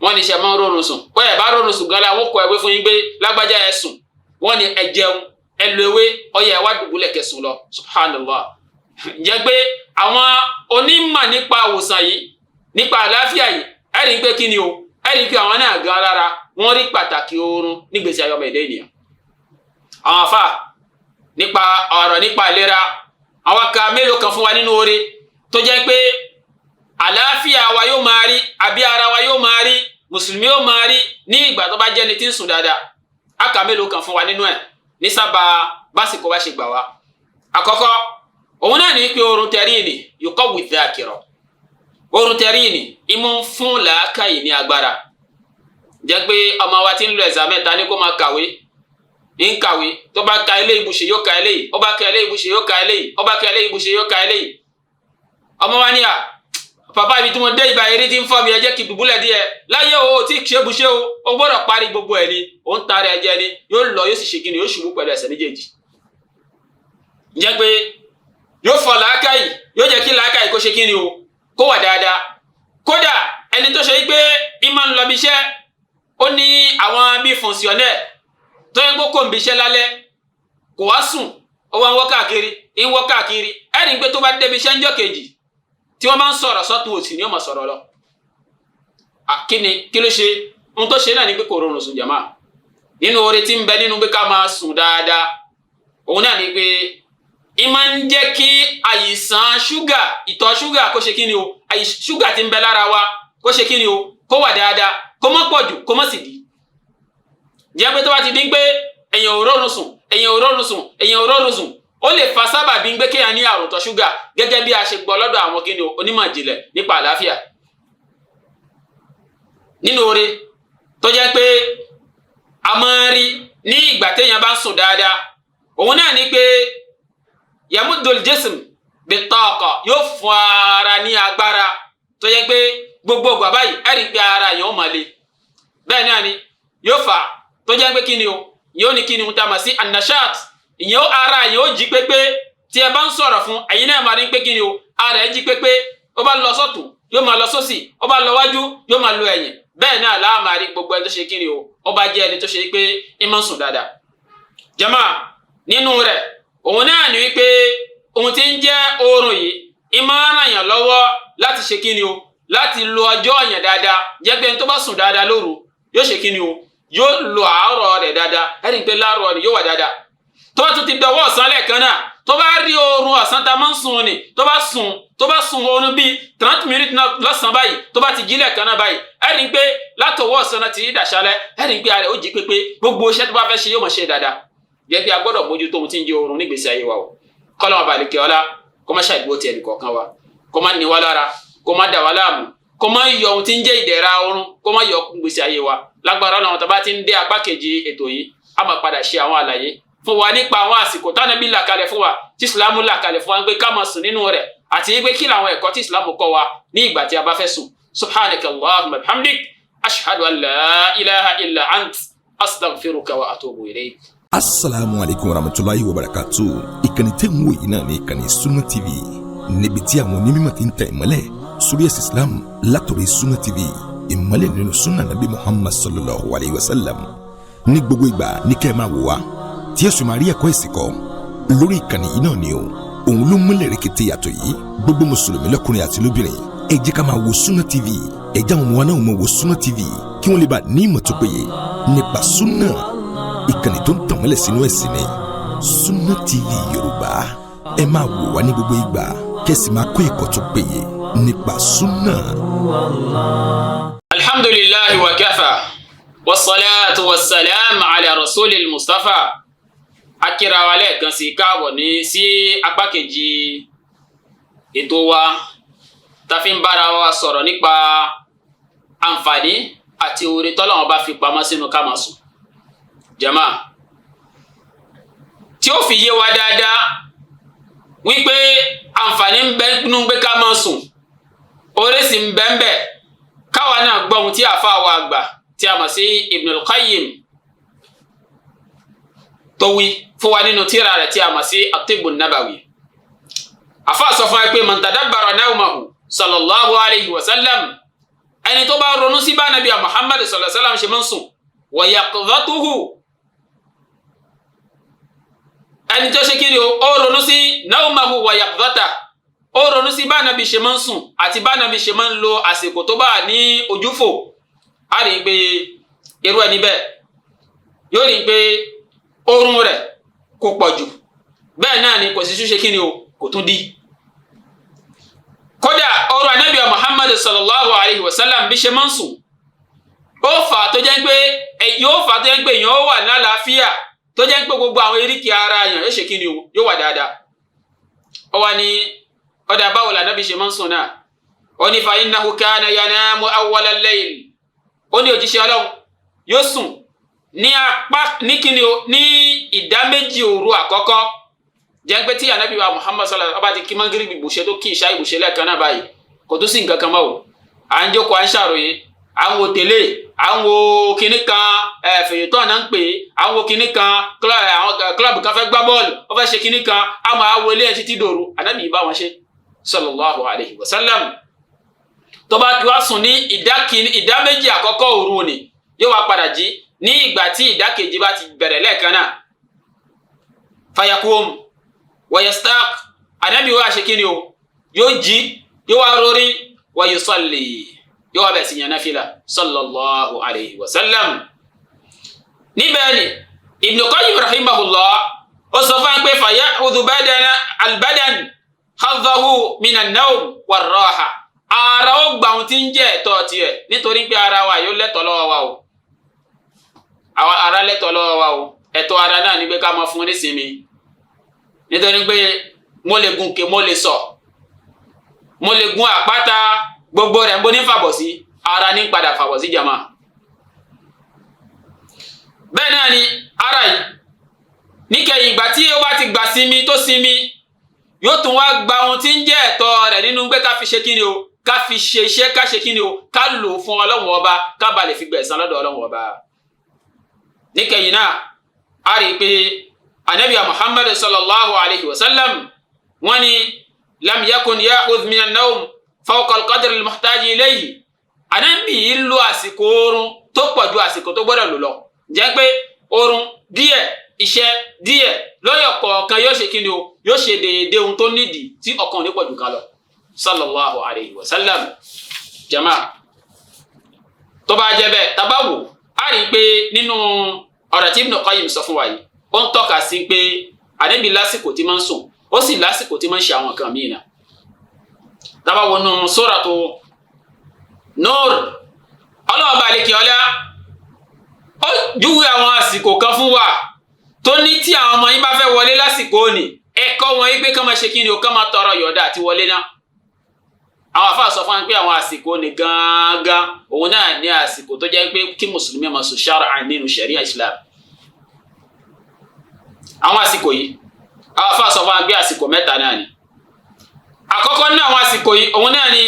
wọ́n ní iṣẹ́ máa ń rọrùn sùn. Wọ́n ẹ̀ bá rọrùn sùn gan la, wọ́n kọ ewé fún yín pé lágbájá ẹ sùn, wọ́n ní ẹ jẹun, ẹ lo ewé ọyẹ, ẹ wá dùbúlẹ̀ kẹsùn lọ. Subhanallah. Ǹjẹ́ pé àwọn onímọ̀ nípa àwòsàn yìí, nípa àlàáfíà yìí, ẹ rí pé kí ni o, ẹ rí pé àwọn náà gan lára wọ́n rí pàtàkì oorun nígbèsí ayé ọmọ ẹ̀dá ènìyàn. Àwọn afa nípa ọ̀rọ̀ nípa ìlera, àwọn ka mélòó kan fún wa nínú oore tó jẹ́ pé àlàáfíà wa yóò máa rí, àbí ara wa yóò máa rí, mùsùlùmí yóò máa rí ní ìgbà tó bá jẹ́ ni tí ń sùn dáadáa. A kà mélòó kan fún wa nínú ẹ̀ ní sábà Básìkò bá ṣe gbà wá. Àkọ́kọ́ òun náà ní pé oorun tẹ̀rí ni yuqawwi dhakira. Oorun tẹ̀rí ni ìmọ̀ ń fún làákàyè ní agbára. Jẹ́ pé ọmọ wa ti ń lo ẹ̀sà mẹ́ta ní kó máa kàwé, ń kàwé, tó bá ka eléyìí bùṣe yóò ka eléyìí, ó bá ka eléyìí bùṣe yóò ka eléyìí, ó bá ka eléyìí bùṣe yóò ka eléyìí. Ọmọ wa ní à, bàbá mi tí mo dé ibà eré tí ń fọ́ mi, ẹ jẹ́ kí dùbúlẹ̀ díẹ̀ láyé o, tí ṣe bùṣe o, o gbọ́dọ̀ parí gbogbo ẹ̀ ni, ò ń tara ẹ jẹ ni, yóò lọ yóò sì ṣe kí ni, yóò ṣubú pẹ̀lú ẹsẹ̀ méjèèjì. Jẹ́ pé yóò fọ làákàyè, yóò jẹ́ kí làákàyè kó ṣe kí ni o, kó wà dáadáa. Kódà ẹni tó ṣe wípé ìmọ̀ ń lọ bí iṣẹ́, ó ní àwọn bíi fonctionnaire tó yẹ kó kó ń bí iṣẹ́ lálẹ́, kò wá sùn, ó wá ń wọ́ káàkiri, ń wọ́ káàkiri, ẹ̀rí pé tó bá débi iṣẹ́ ńjọ́ kejì, tí wọ́n bá ń sọ̀rọ̀ sọ́tún òsì ni ó máa sọ̀rọ̀ lọ. Kí ni kí ló ṣe? Ohun tó ṣe náà ni pé kò rọrùn sùn. Jàmá, nínú oore tí ń bẹ nínú pé ká máa sùn dáadáa, òun náà ni pé ì máa ń jẹ́ kí àìsàn ṣúgà, ìtọ̀ ṣúgà kó ṣe kí ni o, ṣúgà tí ń bẹ lára wa kó ṣe kí ni o, kó wà dáadáa, kó má pọ̀ jù, kó má sì dí. Jẹ́ pé tó bá ti dín pé èèyàn ò rọrùn sùn, èèyàn ò rọrùn sùn, èèyàn ò rọrùn sùn, ó lè fa sábàbí pé kéèyàn ní àrùn ìtọ̀ ṣúgà, gẹ́gẹ́ bí a ṣe gbọ́ lọ́dọ̀ àwọn kí ni o, onímọ̀ ìjìnlẹ̀ nípa àlàáfíà. Nínú oore tó jẹ́ pé a máa ń rí ní ìgbà téèyàn bá ń sùn dáadáa, òun náà ni pé yamuddul jism bitaqa, yóò fún ara ní agbára tó jẹ́ pé gbogbo ìgbà báyìí ẹ̀rí pé ara yẹn ó máa le. Bẹ́ẹ̀ náà ni yóò fà tó jẹ́ pé kí ni o, yóò ní kí ni tá a mọ̀ sí annashat, ìyẹn ara yẹn ó jí pépé. Tí ẹ bá ń sọ̀rọ̀ fún ẹ̀yin náà, máa rí pé kí ni o, ara ẹ̀ jí pépé. Ó bá lọ sọ́tún, yóò máa lọ sósì, ó bá lọ wájú, yóò máa lọ ẹ̀yìn. Bẹ́ẹ̀ náà láà máa rí gbogbo ẹni tó ṣe kí ni o, ó bá jẹ́ ẹni tó ṣe pé ń máa ń sùn dáadáa. Jàmá, nínú rẹ̀ òun náà ní wípé ohun tí ń jẹ́ oorun yìí ń máa ràn yàn lọ́wọ́ láti ṣe kí ni o, láti lo ọjọ́ yẹn dáadáa. Jẹ́ pé ẹni tó bá sùn dáadáa lóru, yóò ṣe kí ni o, yóò lo àárọ̀ rẹ̀ dáadáa. Ẹni pé láàárọ̀ rẹ̀ yóò wà dáadáa. Tó bá tún ti dọwọ́ ọ̀sán lẹ́ẹ̀kan náà, tó bá rí oorun ọ̀sán tá a máa ń sùn ni, tó bá sùn oorun bíi 30 minutes lọ́sàn-án báyìí, tó bá ti jí lẹ́ẹ̀kan náà báyìí, ẹni pé látọwọ́ ọ̀sán náà ti rí dàṣálẹ́, ẹni pé ara rẹ̀ ó jí pépé, gbogbo iṣẹ́ tó bá fẹ́ ṣe yóò máa ṣe dáadáa. Jẹ́ pé a gbọ́dọ̀ mójútó ohun tí ń jẹ́ oorun nígbèsí ayé wa o. Kọ́lọ́mọ balẹ̀kẹ́ ọlá kó má ṣàìdúró ti ẹnì kọ̀ọ̀kan wa, kó má ní wa lára, kó má dà wá láàmú, kó má yọ ohun tí ń jẹ́ ìdẹ̀ra oorun, kó má yọ ọkùn gbèsè ayé wa. Lágbára Ọlọ́run, tó bá ti ń dé apá kejì ètò yìí, a máa padà ṣe àwọn àlàyé fún wa nípa àwọn àsìkò tánàbí là kalẹ̀ fún wa, tí Ìsìlámù là kalẹ̀ fún wa pé ká máa sùn nínú rẹ̀, àti pé kí làwọn ẹ̀kọ́ tí Ìsìlámù kọ́ wa ní ìgbà tí a bá fẹ́ sùn. Subhanaka Allahumma bihamdik, ashhadu an la ilaha illa ant, astaghfiruka wa atubu ilayk.
Asalaamu alaykum warahmatulahi wabarakatu. Ìkànnì tẹ́ ń wò yìí náà ní ìkànnì Sunna TV, níbi tí àwọn onímọ̀ ti ń tẹ̀ ìmọ́lẹ̀ sórí ẹ̀sìn Islam látọ̀rọ̀. Sunna TV, ìmọ́lẹ̀ nínú sunna Nabi Muhammad sallallahu alayhi wa sallam. Ní gbogbo ìgbà ní kẹ́ ẹ máa wò wá, tí ẹ sì máa rí ẹ̀kọ́ ẹ̀sìn kọ́ lórí ìkànnì yìí náà ni o. Òun ló múlẹ̀ rẹ̀kẹ̀tẹ̀ yàtọ̀ yìí. Gbogbo mùsùlùmí lọ́kùnrin àti lóbìnrin, ẹ jẹ́ ká máa wo Sunna TV. Ẹ jẹ́ àwọn ọmọ wa náà máa wo Sunna TV, kí wọ́n lè bá ní ìmọ̀ tó péye nípa sunna. Ìkànnì tó ń tàn mọ́lẹ̀ sínú ẹ̀sìn ni Sunna TV Yorùbá. Ẹ máa wò wá ní gbogbo ìgbà, kẹ́sì máa kọ́ ẹ̀kọ́ tó péye nípa sunna.
Alhamdulillahi wa kafa, wasalaatu wasalaam ala rasulil Mustapha. Akira wa lẹ́ẹ̀kan sí káàbọ̀ ní sí apá kejì ètò wa tá fi ń bára wa sọ̀rọ̀ nípa àǹfààní àti oore tọ́lọ́run bá fi pamọ́ sínú ká máa sùn. Jàmá, tí ó fi yé wa dáadáa wípé àǹfààní ń bẹ nínú pé ká máa sùn, oore sì ń bẹ ń bẹ, káwa náà gbọ́ ohun tí àáfàá wa àgbà tí a mọ̀ sí Ibn al-Qayyim tó wí fún wa nínú tírà rẹ̀ tí a mọ̀ sí At-Tibbun Nabawi. Àáfàá sọ fún wa pé man tadabbara nawmahu sallallahu alayhi wa sallam, ẹni tó bá ronú sí bá nàbí Muhammad sallallahu alayhi wa sallam ṣe máa ń sùn, wa yaqdhatuhu, ẹni tó ṣe kí ni o, ó ronú sí nawmahu wa yaqdhatahu, ó ronú sí bá nàbí ṣe máa ń sùn àti bá nàbí ṣe máa ń lo àsìkò tó bá ní ojúfò, á rí i pé irú ẹni bẹ́ẹ̀ yóò rí i pé oorun rẹ̀ kò pọ̀ jù, bẹ́ẹ̀ náà ni kò sì tún ṣe kí ni o, kò tún dí. Kódà ọ̀rọ̀ Ànábì Muhammad sallallahu alayhi wa sallam bí ṣe máa ń sùn, ó fà tó jẹ́ pé yóò fà tó jẹ́ pé èèyàn ó wà lálàáfíà. Tó jẹ́ pé gbogbo àwọn eríkèé ara yàn yóò ṣe kí ni o, yóò wà dáadáa. Ó wà ní ọ̀dà, báwo la Nábì ṣe máa ń sùn náà? Ó ní fa innahu kana yanamu awwala al-layl. Ó ní òjíṣẹ́ Ọlọ́run yóò sùn ní apá ní kíni o, ní ìdá méjì òru àkọ́kọ́. Jẹ́ pé tí Ànábì wa Muhammad sallallahu alaihi wasallam ti kí magiribi bùṣe, tó kí ìṣá ìbùṣe lẹ́ẹ̀kan náà báyìí, kò tó sí nǹkan kan mọ́ o. À ń jókòó, à ń ṣàròyé, à ń wo télé, à ń wo kinní kan, fèyítọ́ náà ń pè é, à ń wo kinní kan, àwọn club kan fẹ́ gbá bọ́ọ̀lù, wọ́n fẹ́ ṣe kinní kan, a máa wo ilé ẹ̀ títí dòru. Ànábì yìí bá wọn ṣe, sallallahu alaihi wasallam. Tó bá wá sùn ní ìdá méjì àkọ́kọ́ òru ni, yóò wá padà jí ní ìgbà tí ìdá kejì bá ti bẹ̀rẹ̀ lẹ́ẹ̀kan náà. Fayakum wayastaq. Ànábì wa ṣe kíni o, yóò jí, yóò wá rórí, wa yusalli, yóò wá bẹ̀ sí yan náfìlà, sallallahu alayhi wa sallam. Níbẹ̀ ni Ibn Qayyim rahimahullah ó sọ fún wa pé faya'khudhu badana albadan hadhahu minan nawm warraha. Ara ó gbà ohun tí ń jẹ́ ẹ̀tọ́ tiẹ̀, nítorí pé ara wa yóò lẹ́tọ̀ọ́ lọ́wọ́ wa o. Àwa ara lẹ́tọ̀ọ́ lọ́wọ́ wa o. Ẹ̀tọ́ ara náà ni pé ká máa fún nísinmi, nítorí pé mo lè gun òkè, mo lè sọ, mo lè gun àpáta, gbogbo rẹ̀ ń bó ní fàbọ̀ sí ara, ní padà fàbọ̀ sí jama. Bẹ́ẹ̀ náà ni ara yìí, níkẹyìn ìgbà tí ó bá ti gbà sinmi tó sinmi, yóò tún wá gba ohun tí ń jẹ́ ẹ̀tọ́ rẹ̀ nínú pé ká fi ṣe kíni o, ká fi ṣe iṣẹ́, ká ṣe kíni o, ká lò ó fún Ọlọ́run Ọba, ká ba lè fi gbẹ̀san lọ́dọ̀ Ọlọ́run Ọba. Níkẹyìn náà, a rí i pé Anabi Muhammad sallallahu alayhi wa sallam, wọ́n ní lam yakun ya'khudh min an-nawm fawqa al-qadr al-muhtaj ilayhi. Anabi yìí lo àsìkò oorun tó pọ̀ ju àsìkò tó gbọ́dọ̀ lò lọ. Jẹ́ pé oorun díẹ̀, iṣẹ́ díẹ̀ lọ́yọ̀ kọ̀ọ̀kan, yóò ṣe kí ni o, yóò ṣe déédéé ohun tó nídìí tí ọkàn ò ní pọ̀ jù ká lọ, sallallahu alayhi wa sallam. Jama, tó bá jẹ́ bẹ́ẹ̀, tá bá wò á rí i pé nínú ọ̀rọ̀ tí Ibn Qayyim sọ fún wa yìí, ó ń tọ́ka sí pé Ànábì lásìkò tí máa ń sùn, ó sì lásìkò tí máa ń ṣe àwọn nǹkan míì náà. Tá bá wọnú Suratu Nur, Ọlọ́ọ̀bá àlekè ọlá ó júwe àwọn àsìkò kan fún wa, tó ní tí àwọn ọmọ yín bá fẹ́ wọlé lásìkò òní, ẹ̀kọ́ wọn yín pé kán máa ṣe kí ni o, kán máa tọrọ yọ̀ọ̀dà àti wọlé náà. Àwọn àfáà sọ fún wa pé àwọn àsìkò ní gángan, òun náà ní àsìkò tó jẹ́ pé kí mùsùlùmí máa sùn shar'an nínú sharia Islam. Àwọn àsìkò yìí, àwọn àfáà sọ fún wa pé àsìkò mẹ́ta náà ni. Àkọ́kọ́ ní àwọn àsìkò yìí, òun náà ni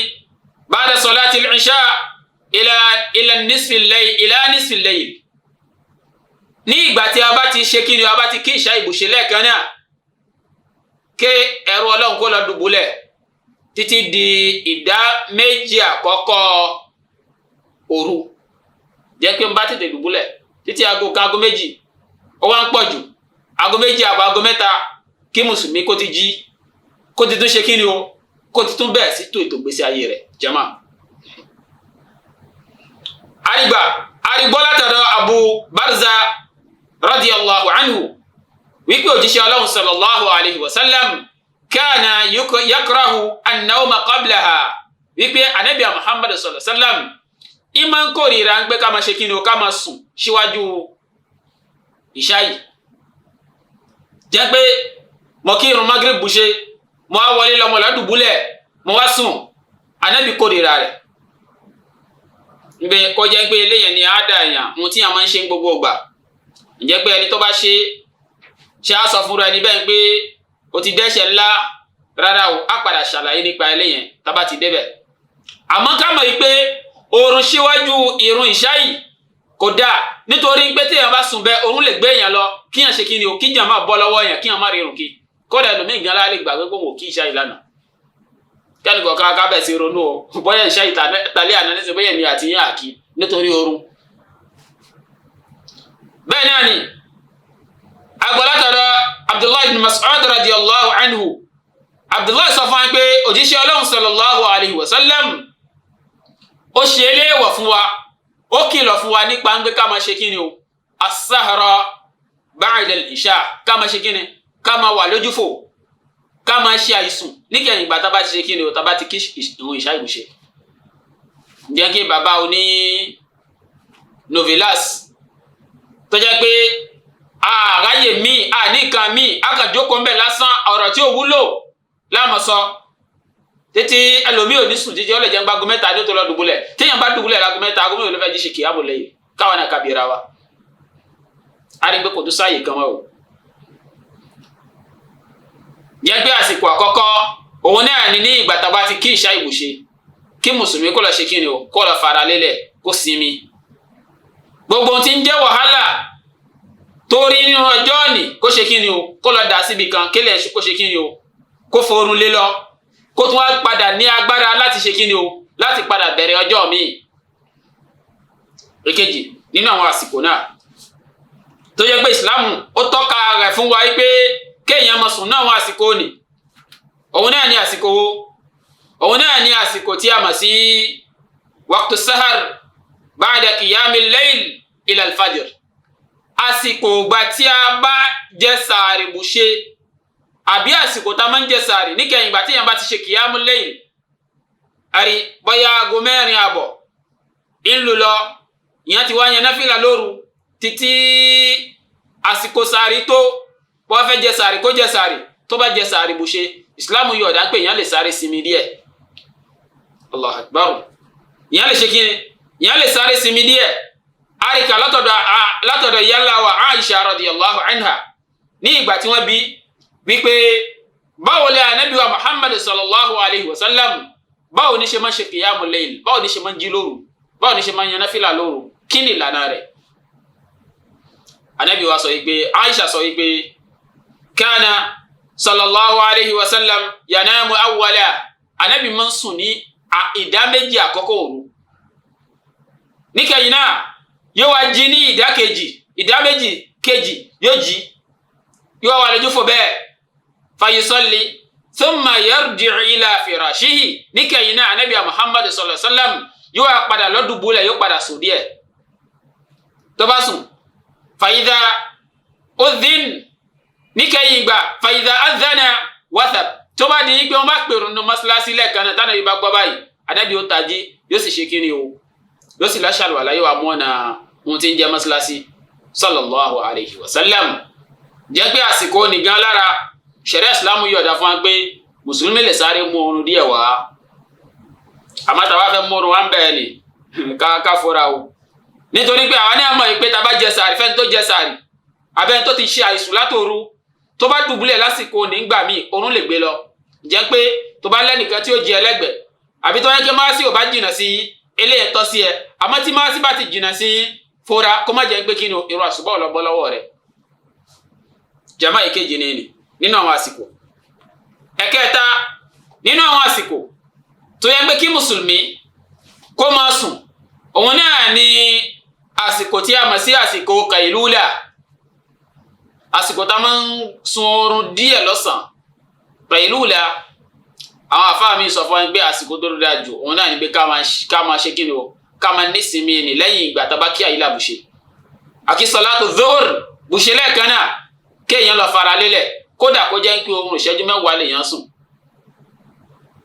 ba'da salati al-isha ila nisfi al-layl, ila nisfi al-layl. Ní ìgbà tí a bá ti ṣe kí ni, a bá ti kí ìṣá ìbùṣe lẹ́ẹ̀kan náà, ké ẹrú Ọlọ́run kó lọ dùbúlẹ̀ títí di ìdá méjì àkọ́kọ́ òru. Jẹ́ pé n bá tètè dùbúlẹ̀ títí aago 1, aago 2, ó wá ń pọ̀ jù aago 2:30, aago 3, kí mùsùlùmí kó ti jí, kó ti tún ṣe kí ni o, kó ti tún bẹ̀rẹ̀ sí tó ètò ìgbésí ayé rẹ̀. Jama, àrígbà àrígbọ́ látọ̀dọ̀ Abu Barza radiyallahu anhu wípé òjíṣẹ́ Ọlọ́run sallallahu alayhi wa sallam kana yakrahu an-nawma qablaha, wípé Anabi Muhammad sallallahu alayhi wa sallam ìmọ̀ ń kórìíra ń pé ká máa ṣe kí ni o, ká máa sùn síwájú ìṣá yìí. Jẹ́ pé mo kí irun Magrib ṣe, mo wá wọlé lọ, mo lọ dùbúlẹ̀, mo wá sùn, Anabi kórìíra rẹ̀. Nbẹ kọjá pé eléyẹn ni àádá èèyàn, ohun tí a máa ń ṣe ń gbogbo ìgbà. Ǹjẹ́ pé ẹni tó bá ṣe ṣe á sọ fúnra ẹni bẹ́ẹ̀ pé o ti dẹ́ṣẹ̀ ńlá? Rárá o, á padà ṣàlàyé nípa eléyẹn tá bá ti débẹ̀. Àmọ́ ká mọ̀ yìí pé oorun síwájú irun ìṣá yìí kò dáa, nítorí pé téèyàn bá sùn bẹ́ẹ̀, oorun lè gbé èèyàn lọ, kíyàn ṣe kí ni o, kíyàn máa bọ́ lọ́wọ́ èèyàn, kíyàn má rí irun kí. Kódà ẹlòmíì gan láà lè gbàgbé pé òun ò kí ìṣá yìí lánàá. Kẹ́ni kọ̀ọ̀kan ká bẹ̀ sí ronú o, bóyá ìṣá yìí tàlẹ́ àná nísìnyí, bóyá èmi àti yín àkí nítorí oorun. Bẹ́ẹ̀ náà ni agbọ́látọ̀dọ̀ Abdullahi ibn Mas'ud radiyallahu anhu. Abdullahi sọ fún wa pé òjíṣẹ́ Ọlọ́run sallallahu alayhi wa sallam ó ṣe é léèwọ̀ fún wa, ó kìlọ̀ fún wa nípa ń gbé ká máa ṣe kí ni o, as-sahra ba'da al-isha, ká máa ṣe kí ni, ká máa wà lójúfò, ká máa ṣe àìsùn níkẹyìn ìgbà tá bá ti ṣe kí ni o, tá bá ti kí ìrun ìṣá ìbùṣe. Jẹ́ kí bàbá oní novelas tó jẹ́ pé Àráyè míì, àníkan míì, akànjókòó ń bẹ̀ lásán, ọ̀rọ̀ tí ò wúlò láàmú sọ títí. Ẹlòmíì ò ní sùn títí ọlọ́jà ń gbágun 3 ní tó lọ dùbúlẹ̀. Téèyàn bá dùbúlẹ̀ láago 3, aago mélòó ló fẹ́ jí ṣe kìyàmù lẹ́yìn? Káwọn náà kábíyèrè wa, a rí pé kò tó sáàyè kan wá o. Yẹ pé àsìkò àkọ́kọ́ òun náà ní ní ìgbà tá a bá ti kí ìṣá ìbùṣe, kí mùsùlùmí kó lọ ṣe kí ni o, kó lọ fara lélẹ̀, kó sinmi. Gbogbo ohun tí ń jẹ́ wàhálà torí nínú ọjọ́ òní, kó ṣe kí ni o, kó lọ dà síbi kan kílẹ̀, kó ṣe kí ni o, kó forun lé lọ, kó tún wá padà ní agbára láti ṣe kí ni o, láti padà bẹ̀rẹ̀ ọjọ́ míì. Èkejì nínú àwọn àsìkò náà tó jẹ́ pé ìsìláàmù ó tọ́ka rẹ̀ fún wa pé kéèyàn máa sùn náà àwọn àsìkò òní, òun náà ní àsìkò wo? Òun náà ní àsìkò tí a mọ̀ sí waqtu sahar ba'da qiyami layl ila al-fajr, àsìkò ìgbà tí a bá jẹ sàárì bùṣe, àbí àsìkò tá a máa ń jẹ sàárì níkẹyìn ìgbà tí èèyàn bá ti ṣe kìyàmù layl. Àrí bóyá aago 4:30 ńlù lọ, ìyẹn ti wá yan náfìlà lóru títí àsìkò sàárì tó, bó fẹ́ jẹ sàárì, kó jẹ sàárì. Tó bá jẹ sàárì bùṣe, ìsìláàmù yọ̀ọ̀dá pé èèyàn lè sáré sinmi díẹ̀. Allahu Akbar! Ìyẹn lè ṣe kí ni? Ìyẹn lè sáré sinmi díẹ̀. Àríkà látọ̀dọ̀ yálà wa Aisha radiyallahu anha, ní ìgbà tí wọ́n bi wípé báwo lè ànábì wa Muhammad sallallahu alayhi wa sallam, báwo ní ṣe máa ń ṣe qiyamul layl, báwo ní ṣe máa ń jí lóru, báwo ní ṣe máa ń yan náfìlà lóru, kí ni ìlànà rẹ̀? Ànábì wa sọ wípé, Aisha sọ wípé, kana sallallahu alayhi wa sallam yanamu awwala, ànábì máa ń sùn ní ìdá méjì àkọ́kọ́ òru, níkẹyìn náà yóò wá jí ní ìdá kejì, ìdá méjì kejì yóò jí, yóò wá lójú fò bẹ́ẹ̀, fayusalli thumma yarji'u ila firashihi. Níkẹyìn náà anabi Muhammad sallallahu alaihi wa sallam yóò wá padà lọ́dúnbúlẹ̀, yóò padà sùn díẹ̀. Tó bá sùn, fàyídà udhin, níkẹyìn ìgbà, fàyídà adhana wathab, tó bá di pé wọ́n bá pèrò nínú mọ́ṣáláṣí lẹ́ẹ̀kan náà, tánàbí bá gbọ́ báyìí, anabi ó tají, yóò sì ṣe kíni o, yóò sì láṣàlùwàlá, yóò wá mú ọ̀nà ohun tí ń jẹ́ mọ́ṣáláṣí, sallallahu alayhi wa sallam. Jẹ́ pé àsìkò nìgan lára ṣẹ̀ríà ìsìlámù yọ̀ọ̀dá fún wa pé mùsùlùmí lè sáré mú oorun díẹ̀ wá. Àmọ́ tá a bá fẹ́ mú oorun wá ń bẹ̀ẹ́ ni ká fura o, nítorí pé àwa ní àmọ́ yìí pé tá a bá jẹ sàárì, fẹ́ni tó jẹ sàárì abẹ́ni tó ti ṣe àìsùn látòru, tó bá dùbúlẹ̀ lásìkò nígbà míì, oorun lè gbé lọ. Jẹ́ pé tó bá lẹ́nìkan tí ó jẹ ẹlẹ́gbẹ̀ẹ́, àbí tó yẹ kí máàsì ò bá jìnnà sí eléyẹ tọ́ sí ẹ, àmọ́ tí máàsì bá ti jìnnà sí, fura kó má jẹ́ pé kí ni irun àṣùbọ̀ ọlọ́gbọ́ lọ́wọ́ rẹ̀. Jama, ìkejì ni nínú àwọn àsìkò. Ẹ̀kẹta nínú àwọn àsìkò tó yẹ pé kí mùsùlùmí kó máa sùn, òun náà ni àsìkò tí a mọ̀ sí àsìkò kàìlúlà, àsìkò tá a máa ń sun oorun díẹ̀ lọ́sàn-án, kàìlúlà. Àwọn àfáà mi sọ fún wa pé àsìkò tó dáa jù, òun náà ni pé ká máa ṣe kí ni o, ká máa nísinmi ni lẹ́yìn ìgbà tá a bá kí àyílà bùṣe àkí sọlátù zuhur bùṣe lẹ́ẹ̀kan náà, kéèyàn lọ fara lélẹ̀, kódà kó jẹ́ pé oorun ìṣẹ́jú 10 lèèyàn sùn.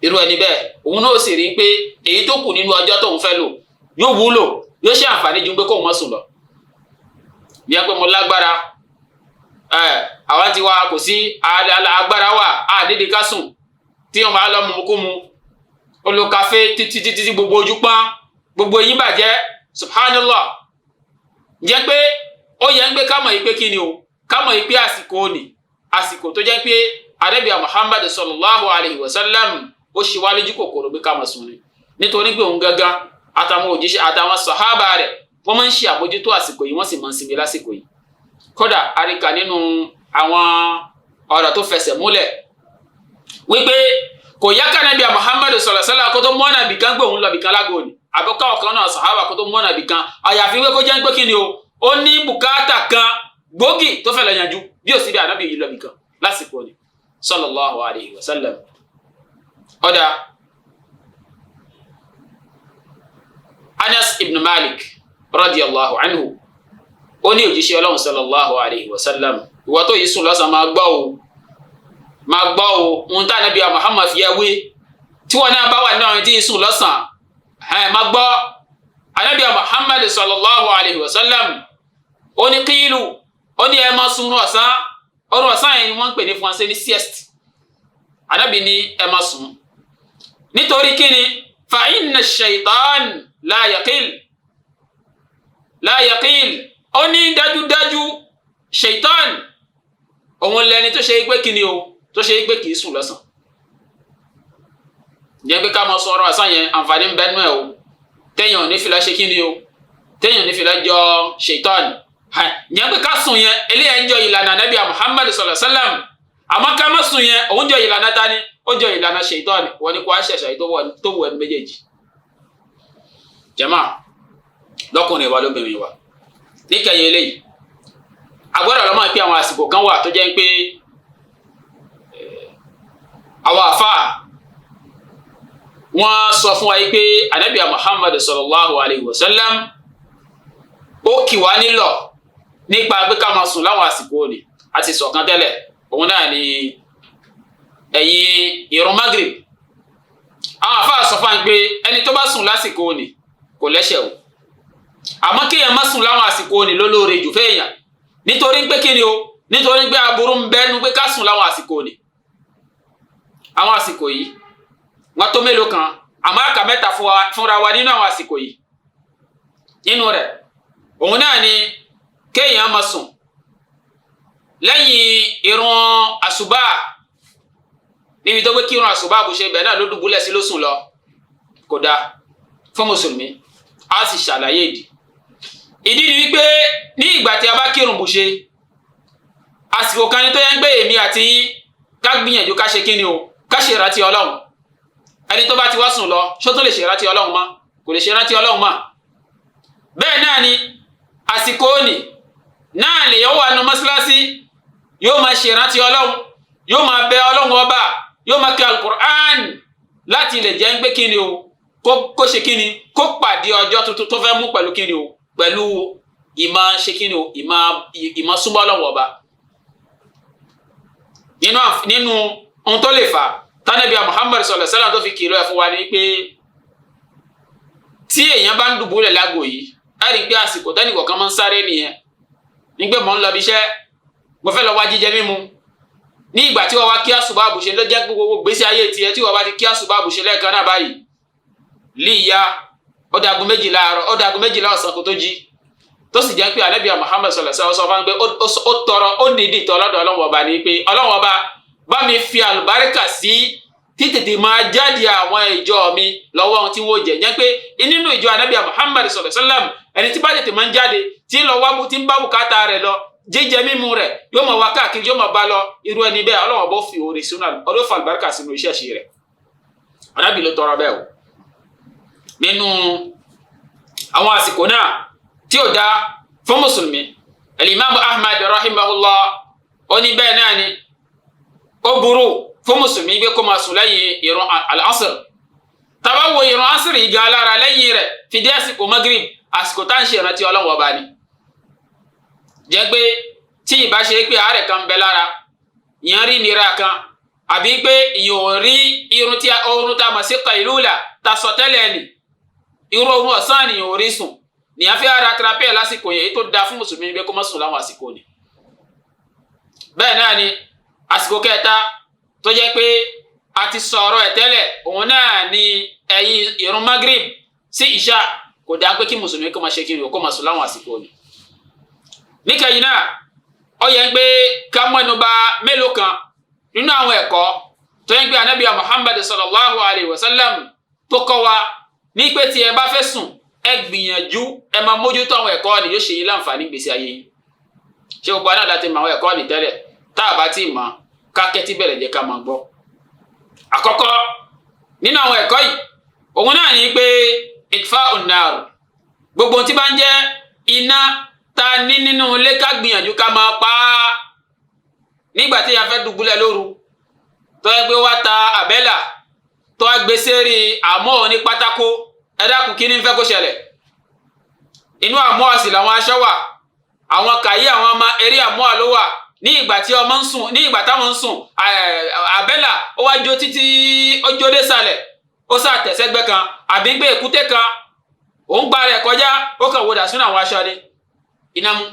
Irú ẹni bẹ́ẹ̀, òun náà sì rí pé èyí tó kù nínú ọjọ́ tóun fẹ́ lò yóò wúlò, yóò ṣe àǹfààní ju pé kóun má sùn lọ. Bí a pé mo lágbára ẹ, àwa ti wá kò sí agbára wà á dídí ká sùn, tí wọn máa lọ mú kú mu, ó lo kafe títí títí, gbogbo ojú pọ́n, gbogbo eyín bàjẹ́. Subhanallah! Jẹ́ pé ó yẹ ń gbé ká mọ̀ yìí pé kí ni o, ká mọ̀ yìí pé àsìkò òní, àsìkò tó jẹ́ pé Ànábì Muhammad sallallahu alayhi wa sallam ó ṣe wá lójú kòkòrò pé ká máa sùn ni, nítorí pé òun gangan àtàwọn òjíṣẹ́ àtàwọn sàhábà rẹ̀, wọ́n máa ń ṣe àbójútó àsìkò yìí, wọ́n sì máa ń sinmi lásìkò yìí. Kódà àríkà nínú àwọn ọ̀rọ̀ tó fẹsẹ̀ múlẹ̀ wípé kò yá ká Ànábì Muhammad sallallahu alayhi wa sallam kó tó mọ́nà bìkan gbé òun lọ bìkan lágbo ni, àbúkọ́ ọ̀kan náà sàhábà kó tó mọ́nà bìkan, àyàfi wípé kó jẹ́ pé kí ni o, ó ní bùkátà kan gbòógì tó fẹ́ lọ yanjú, bí ó sì bí ànábì yìí lọ bìkan lásìkò ni, sallallahu alayhi wa sallam. Ọ̀dà Anas ibn Malik radiyallahu anhu, ó ní òjíṣẹ́ Ọlọ́run sallallahu alayhi wa sallam, ìwọ tó yìí sùn lọ́sàn-án, máa gbọ́ o, máa gbọ́ o, ohun tá ànábì Muhammad fi ẹ wé, tí wọn náà bá wà nínú àwọn tí yìí sùn lọ́sàn-án, ẹ máa gbọ́. Ànábì Muhammad sallallahu alayhi wa sallam, ó ní kílù Ó ní ẹ máa sun ọ̀sán. Ọrùn ọ̀sán yẹn ni wọ́n ń pè ní fúnṣẹ́ ní sieste. Ànábì ní ẹ máa sùn nítorí kíni? Fa inna shaitan la yaqil, la yaqil. Ó ní dájúdájú shaitan òun lẹni tó ṣe pé kíni o, tó ṣe pé kì í sùn lọ́sàn. Jẹ́ pé ká máa sọ ọ̀rọ̀ ọ̀sán yẹn, àǹfààní ń bẹ nú ẹ̀ o. Téèyàn ò ní fìlà ṣe kíni o, téèyàn ò ní fìlà jọ shaitan. Jẹ́ pé ká sùn yẹn, eléyà ń jọ ìlànà Ànábì Muhammad sallallahu alaihi wasallam. Àmọ́ ká má sùn yẹn, òun jọ ìlànà tani? Ó jọ ìlànà shaitan. Wọ́n ní kó a ṣẹ̀ṣẹ̀ tó wù ẹni méjèèjì. Jàmá, lọ́kùnrin wa, lóbìnrin wa, níkẹyìn eléyìí agbọ́dọ̀ lọ́mọ pé àwọn àsìkò kan wà tó jẹ́ pé àwọn àfáà wọ́n sọ fún wa pé Ànábì Muhammad sallallahu alayhi wa sallam ó kì wá nílọ̀ nípa pé ká máa sùn láwọn àsìkò òní. Àti sọ̀kan tẹ́lẹ̀, òun náà ni ẹ̀yìn ìrun Maghrib. Àwọn àfáà sọ fún wa pé ẹni tó bá sùn lásìkò òní kò lẹ́ṣẹ̀ o, àmọ́ kéèyàn má sùn láwọn àsìkò òní lólóore jù fẹ́ẹ̀yàn. Nítorí pé kí ni o? Nítorí pé aburú ń bẹ́nu pé ká sùn láwọn àsìkò òní. Àwọn àsìkò yìí wọ́n tó mélòó kan, àmọ́ àkà mẹ́ta fúnra wa nínú àwọn àsìkò yìí. Nínú rẹ̀, òun náà ni kéèyàn máa sùn lẹ́yìn ìrun àsùbá, níbi tó gbé kírun àsùbá bó ṣe bẹ́ẹ̀ náà ló dùbúlẹ̀ sí ló sùn lọ. Kò dáa fún mùsùlùmí. A sì ṣàlàyé ìdí. Ìdí ni wípé ní ìgbà tí a bá kírun bùṣe, àsìkò kan ní tó yẹ ń gbé èmi àti yín ká gbìyànjú ká ṣe kíni o, ká ṣe ìrántí Ọlọ́run. Ẹni tó bá ti wá sùn lọ, ṣó tó lè ṣe ìrántí Ọlọ́run mọ́? Kò lè ṣe ìrántí Ọlọ́run mọ́. Bẹ́ẹ̀ náà ni àsìkò òní náà lè yọ wà nù mọ́ṣáláṣí, yóò máa ṣe ìrántí Ọlọ́run, yóò máa bẹ Ọlọ́run ọba, yóò máa kí alukur'an láti lè jẹ́ ń gbé kíni o, kó ṣe kíni, kó pàdé ọjọ́ tuntun tó fẹ́ mú pẹ̀lú kíni o, pẹ̀lú ìmọ̀ ṣe kíni o, ìmọ̀ súnmọ́ Ọlọ́run ọba. Nínú ohun tó lè fà tánàbíà Muhammad sallallahu alaihi wasallam tó fi kìlọ̀ ẹ̀ fún wa ni pé tí èèyàn bá ń dùbúlẹ̀ lágbo yìí, ẹ rí i pé àsìkò tẹ́nìkọ̀ọ̀kan máa ń sáré nìyẹn. Nígbà mọ̀ ń lọ bí iṣẹ́, mo fẹ́ lọ wá jíjẹ mímu. Ní ìgbà tí wọ́n wá kí àsùbá àbùṣe, ló jẹ́ gbogbo gbèsè ayé tiẹ̀ tí wọ́n bá ti kí àsùbá àbùṣe lẹ́ẹ̀kan náà báyìí líya, ó dagun 12 àárọ̀, ó dagun 12 ọ̀sán kó tó jí. Tó sì jẹ́ pé Ànábì Muhammad sallallahu alaihi wasallam pé ó tọrọ, ó dìídì tọ́ lọ́dọ̀ Ọlọ́run ọba ní pé Ọlọ́run ọba bá mi fi àlùbáríkà sí títètè máa jáde àwọn ìjọ mi lọ́wọ́ ohun tí wọ́n jẹ. Jẹ́ pé nínú ìjọ Ànábì Muhammad sallallahu alaihi wasallam, ẹni tí bá tètè máa ń jáde, tí ń lọ wá, tí ń bá bùkátà rẹ̀ lọ, jíjẹ mímu rẹ̀ yóò máa wá káàkiri, yóò máa bá lọ, irú ẹni bẹ́ẹ̀ Ọlọ́run ọba fi oore sínú, ọdún fa àlùbáríkà sínú iṣẹ́ ṣe rẹ̀. Ànábì ló tọrọ bẹ́ẹ̀ o. Nínú àwọn àsìkò náà tí ò dá fún mùsùlùmí, Al-Imam Ahmad rahimahullah ó ní bẹ́ẹ̀ náà ni ó burú fún mùsùlùmí pé kó máa sùn lẹ́yìn ìrun al-asr. Tá bá wo ìrun asr yìí gan alára, lẹ́yìn rẹ̀ fi dé àsìkò magrib, àsìkò tá à ń ṣe ìrántí Ọlọ́run ọba ni. Jẹ́ pé tí ìbá ṣe pé àárẹ̀ kan bẹ lára ìyẹn, rí nira kan, àbí pé ìyẹn ò rí irun tí oorun tá a mọ̀ sí qailula ta sọ tẹ́lẹ̀ ni, irú oorun ọ̀sán ni ìyẹn ò rí sùn, nìyẹn fẹ́ ara tirapẹ́ lásìkò yẹn, èyí tó da fún mùsùlùmí pé kó má sùn láwọn àsìkò ni. Bẹ́ẹ̀ náà ni àsìkò kẹta tó jẹ́ pé a ti sọ̀rọ̀ ẹ̀ tẹ́lẹ̀, òun náà ni ẹ̀yìn ìrun magrib sí ìṣá. Kò dáa pé kí mùsùlùmí kó máa ṣe kí ni, kó máa sùn láwọn àsìkò ni. Níkẹyìn náà, ó yẹ pé ká mẹ́nu bà mélòó kan nínú àwọn ẹ̀kọ́ tó yẹ pé anabi Muhammad sallallahu alayhi wa sallam tó kọ́ wa ní pé tí ẹ bá fẹ́ sùn, ẹ gbìyànjú ẹ máa mójútó àwọn ẹ̀kọ́ ni, yóò ṣe yín láǹfààní gbèsè ayé yín. Ṣé gbogbo àná láti mọ àwọn ẹ̀kọ́ ni tẹ́lẹ̀? Tá a bá tí ì mọ̀, ká kẹ́tí bẹ̀rẹ̀ jẹ́ ká máa gbọ́. Àkọ́kọ́ nínú àwọn ẹ̀kọ́ yìí, òun náà ní pé itfa'un nar, gbogbo tí bá ń jẹ́ iná ta ní nínú ilé, ká gbìyànjú ká máa pa á. Nígbà tí a fẹ́ dùbúlẹ̀ lóru, tó yẹ pé wá ta àbẹ́là, tó wá gbé sérí àmọ́ ní pátákó, ẹ dákun, kí ni ń fẹ́ kó ṣẹlẹ̀? Inú àmọ́ àsì làwọn aṣọ wà, àwọn kàyí, àwọn ọmọ eré àmọ́ ló wà. Ní ìgbà tí ọmọ ń sùn, ní ìgbà táwọn ń sùn, àbẹ́là ó wá jó títí ó jó dé sàlẹ̀, ó sà tẹ̀sẹ̀gbẹ́ kan, àbí gbé èkúté kan òun gba rẹ̀ kọjá, ó kàn wọdà sínú àwọn aṣọ ni, iná mú.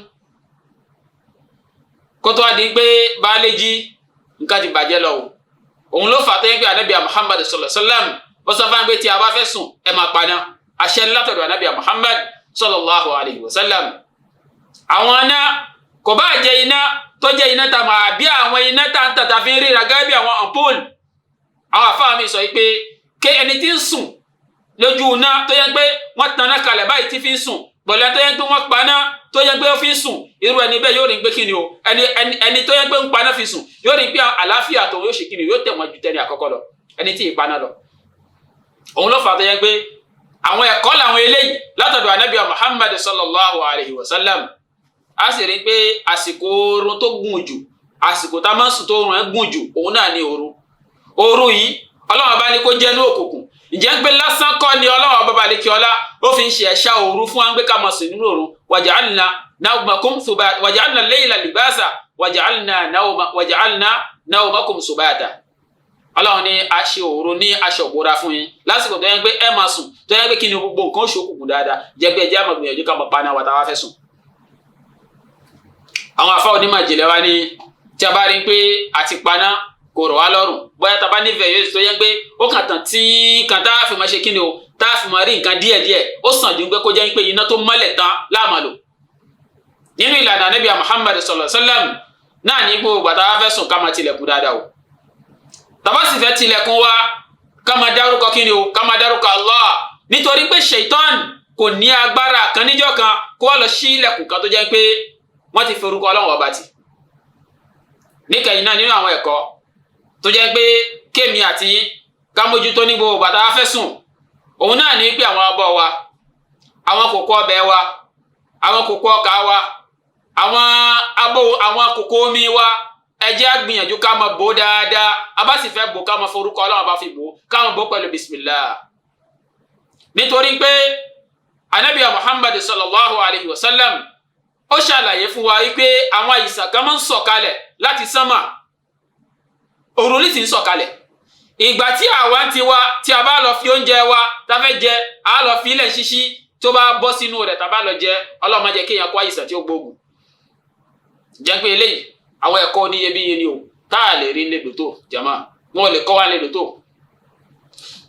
Kó tó wá di pé baálé jí, nǹkan ti bàjẹ́ lọ o. Òun ló fà tó yẹ pé anabi Muhammad sallallahu alaihi wasallam ó sọ fún pé tí a bá fẹ́ sùn, ẹ máa paná. Àṣẹ látọ̀dọ̀ anabi Muhammad sallallahu alaihi wasallam. Àwọn iná kò bá jẹ́ iná tó jẹ́ iná tá máa bí àwọn iná tá ń tàtà fi ń ríra gẹ́gẹ́ bí àwọn ampoule. Àwọn àfáà mi sọ pé ké ẹni tí ń sùn lójú iná tó yẹ pé wọ́n taná kalẹ̀ báyìí tí fi ń sùn, pẹ̀lú ẹni tó yẹ pé wọ́n paná tó yẹ pé ó fi ń sùn, irú ẹni bẹ́ẹ̀ yóò rí pé kíni o, ẹni ẹni ẹni tó yẹ pé ń paná fi sùn yóò rí pé àlàáfíà tó yóò ṣe kíni, yóò tẹ̀wọ̀n ju tẹni àkọ́kọ́ lọ, ẹni tí ì paná lọ. Òun ló fà tó yẹ pé àwọn ẹ̀kọ́ làwọn eléyìí látọ̀dọ̀ anabi Muhammad sallallahu alayhi wa sallam. A sì rí pé àsìkò oorun tó gùn jù, àsìkò tá a máa ń sùn tó oorun ẹ̀ gùn jù, òun náà ní òru. Òru yìí, Ọlọ́run bá ní kó jẹ́ ní òkùnkùn. Ǹjẹ́ ń pé lásán kọ́ ni Ọlọ́run bàbá lè kí ọlá ó fi ń ṣe ẹ̀ṣá òru fún wa ń gbé ká máa sùn nínú òru. Waja'alna nawmakum subata, waja'alna al-layla libasa, waja'alna nawmakum subata. Ọlọ́run ní a ṣe òru ní aṣọ ìbora fún yín lásìkò tó yẹn pé ẹ máa sùn, tó yẹn pé kí ni, gbogbo nǹkan ó ṣòkùnkùn dáadáa. Jẹ́ pé ẹ jẹ́ àmọ̀ gbìyànjú ká máa pa náà wà tá a wá fẹ́ sùn. Àwọn afá onímọ̀ ìjìnlẹ̀ wa ní tí a bá rí pé àti paná kò rọ̀ wá lọ́rùn, bóyá tá a bá nífẹ̀ẹ́ yóò tó yẹ pé ó kàn tàn tí kan tá a fi máa ṣe kí ni o, tá a fi máa rí nǹkan díẹ̀díẹ̀, ó sàn ju pé kó jẹ́ pé iná tó mọ́lẹ̀ tán láàmà lò. Nínú ìlànà Ànábì Muhammad sallallahu alaihi wasallam náà ní gbogbo gbàtà wá fẹ́ sùn, ká máa tilẹ̀kùn dáadáa o. Tàbá sì fẹ́ tilẹ̀kùn wa, ká máa dárúkọ kí ni o, ká máa dárúkọ Allah, nítorí pé ṣèitán kò ní agbára kan níjọ́ kan kó wá lọ sí ilẹ̀kùn kan tó jẹ́ pé wọ́n ti fi orúkọ Ọlọ́run ọba tì. Níkẹyìn náà, nínú àwọn ẹ̀kọ́ tó jẹ́ pé kémi àti yín ká mójútó ní gbogbo bàtà wá fẹ́ sùn, òun náà ní pé àwọn abọ́ wa, àwọn kòkó ọbẹ̀ wa, àwọn kòkó ọkà wa, àwọn abọ́, àwọn kòkó omi wa, ẹ jẹ́ á gbìyànjú ká máa bò dáadáa. A bá sì fẹ́ bò, ká máa forúkọ Ọlọ́run bá fi bò, ká máa bò pẹ̀lú bismillah, nítorí pé anabi Muhammad sallallahu alayhi wa sallam ó ṣàlàyé fún wa wípé àwọn àìsàn kan máa ń sọ̀kalẹ̀ láti sánmà. Òru ní ti ń sọ̀kalẹ̀. Ìgbà tí àwa ń tiwa, tí a bá lọ fi oúnjẹ wa tá a fẹ́ jẹ, a lọ fi ilẹ̀ ṣíṣí, tó bá bọ́ sínú rẹ̀, tá a bá lọ jẹ, Ọlọ́run má jẹ́ kéèyàn kó àìsàn tí ó gbóògùn. Jẹ́ pé eléyìí, àwọn ẹ̀kọ́ oníyebíye ni o, tá a lè rí nílé tó jàmá, wọn ò lè kọ́ wa nílé tó.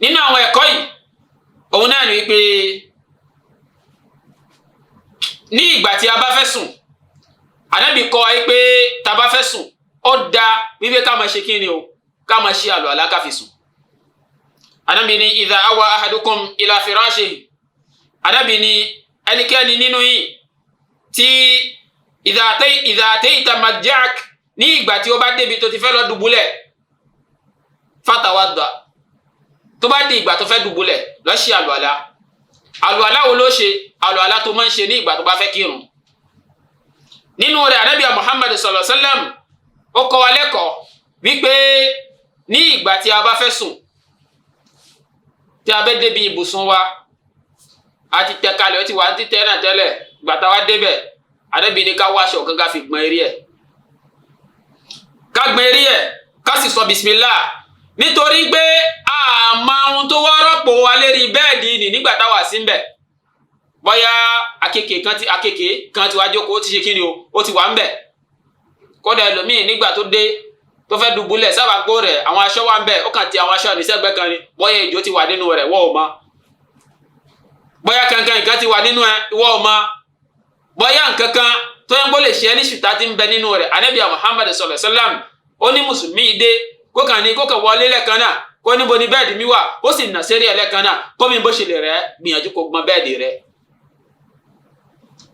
Nínú àwọn ẹ̀kọ́ yìí, òun náà ni wípé ní ìgbà tí a bá fẹ́ sùn, Ànábì kọ́ wa pé tá a bá fẹ́ sùn, ó da wípé ká máa ṣe kí ni o, ká máa ṣe àlùwàlá ká fi sùn. Ànábì ní idha awa ahadukum ila firashihi. Ànábì ní ẹnikẹ́ni nínú yìí tí idha atayta madja'ak, ní ìgbà tí ó bá débi tó ti fẹ́ lọ dùbúlẹ̀, fatawadda, tó bá di ìgbà tó fẹ́ dùbúlẹ̀, lọ ṣe àlùwàlá. Àlùwàlá wo ló ṣe? Àlùwàlá tó máa ń ṣe ní ìgbà tó bá fẹ́ kírun. Nínú rẹ̀, Ànábì Muhammad sallallahu alaihi wasallam ó kọ́ wa lẹ́kọ̀ọ́ wípé ní ìgbà tí a bá fẹ́ sùn, tí a bẹ́ débi ibùsùn wa, a ti tẹ kalẹ̀, ó ti wà ní títẹ́ náà tẹ́lẹ̀. Ìgbà tá a wá débẹ̀, Ànábì ní ká wá aṣọ kan ká fi gbọ̀n eré ẹ̀, ká gbọ̀n eré ẹ̀, ká sì sọ bismillah, nítorí pé àmọ́ ohun tó wá rọ́pò wa lérí bẹ́ẹ̀dì nì nígbà táwa sí ń bẹ̀. Bóyá akeke kan ti wá jókòó, ó ti ṣe kí ni o, ó ti wà ń bẹ̀. Kódà ẹlòmíì, nígbà tó dé tó fẹ́ dùbúlẹ̀, sábà gbó rẹ̀, àwọn aṣọ wà ń bẹ̀, ó kàn ti àwọn aṣọ nísẹ́gbẹ́ kan ni. Bóyá ìjó ti wà nínú rẹ̀, wọ́n ò mọ̀. Bóyá kankan nǹkan ti wà nínú ẹ, ìwọ ò mọ̀. Bóyá nǹkan kan tó yẹn kó lè ṣe é ní ṣùtá ti ń bẹ nínú rẹ̀. Ànábì Muhammad sallallahu alaihi wasallam ó ní mùsùlùmí dé, kó kàn ní kó kàn wọlé lẹ́ẹ̀kan náà, kó níbo ni bẹ́ẹ̀dì mi wà, ó sì nà sérí ẹ̀ lẹ́ẹ̀kan náà, kó mi bó ṣe lè rẹ̀, gbìyànjú kó gbọ́n bẹ́ẹ̀dì rẹ̀.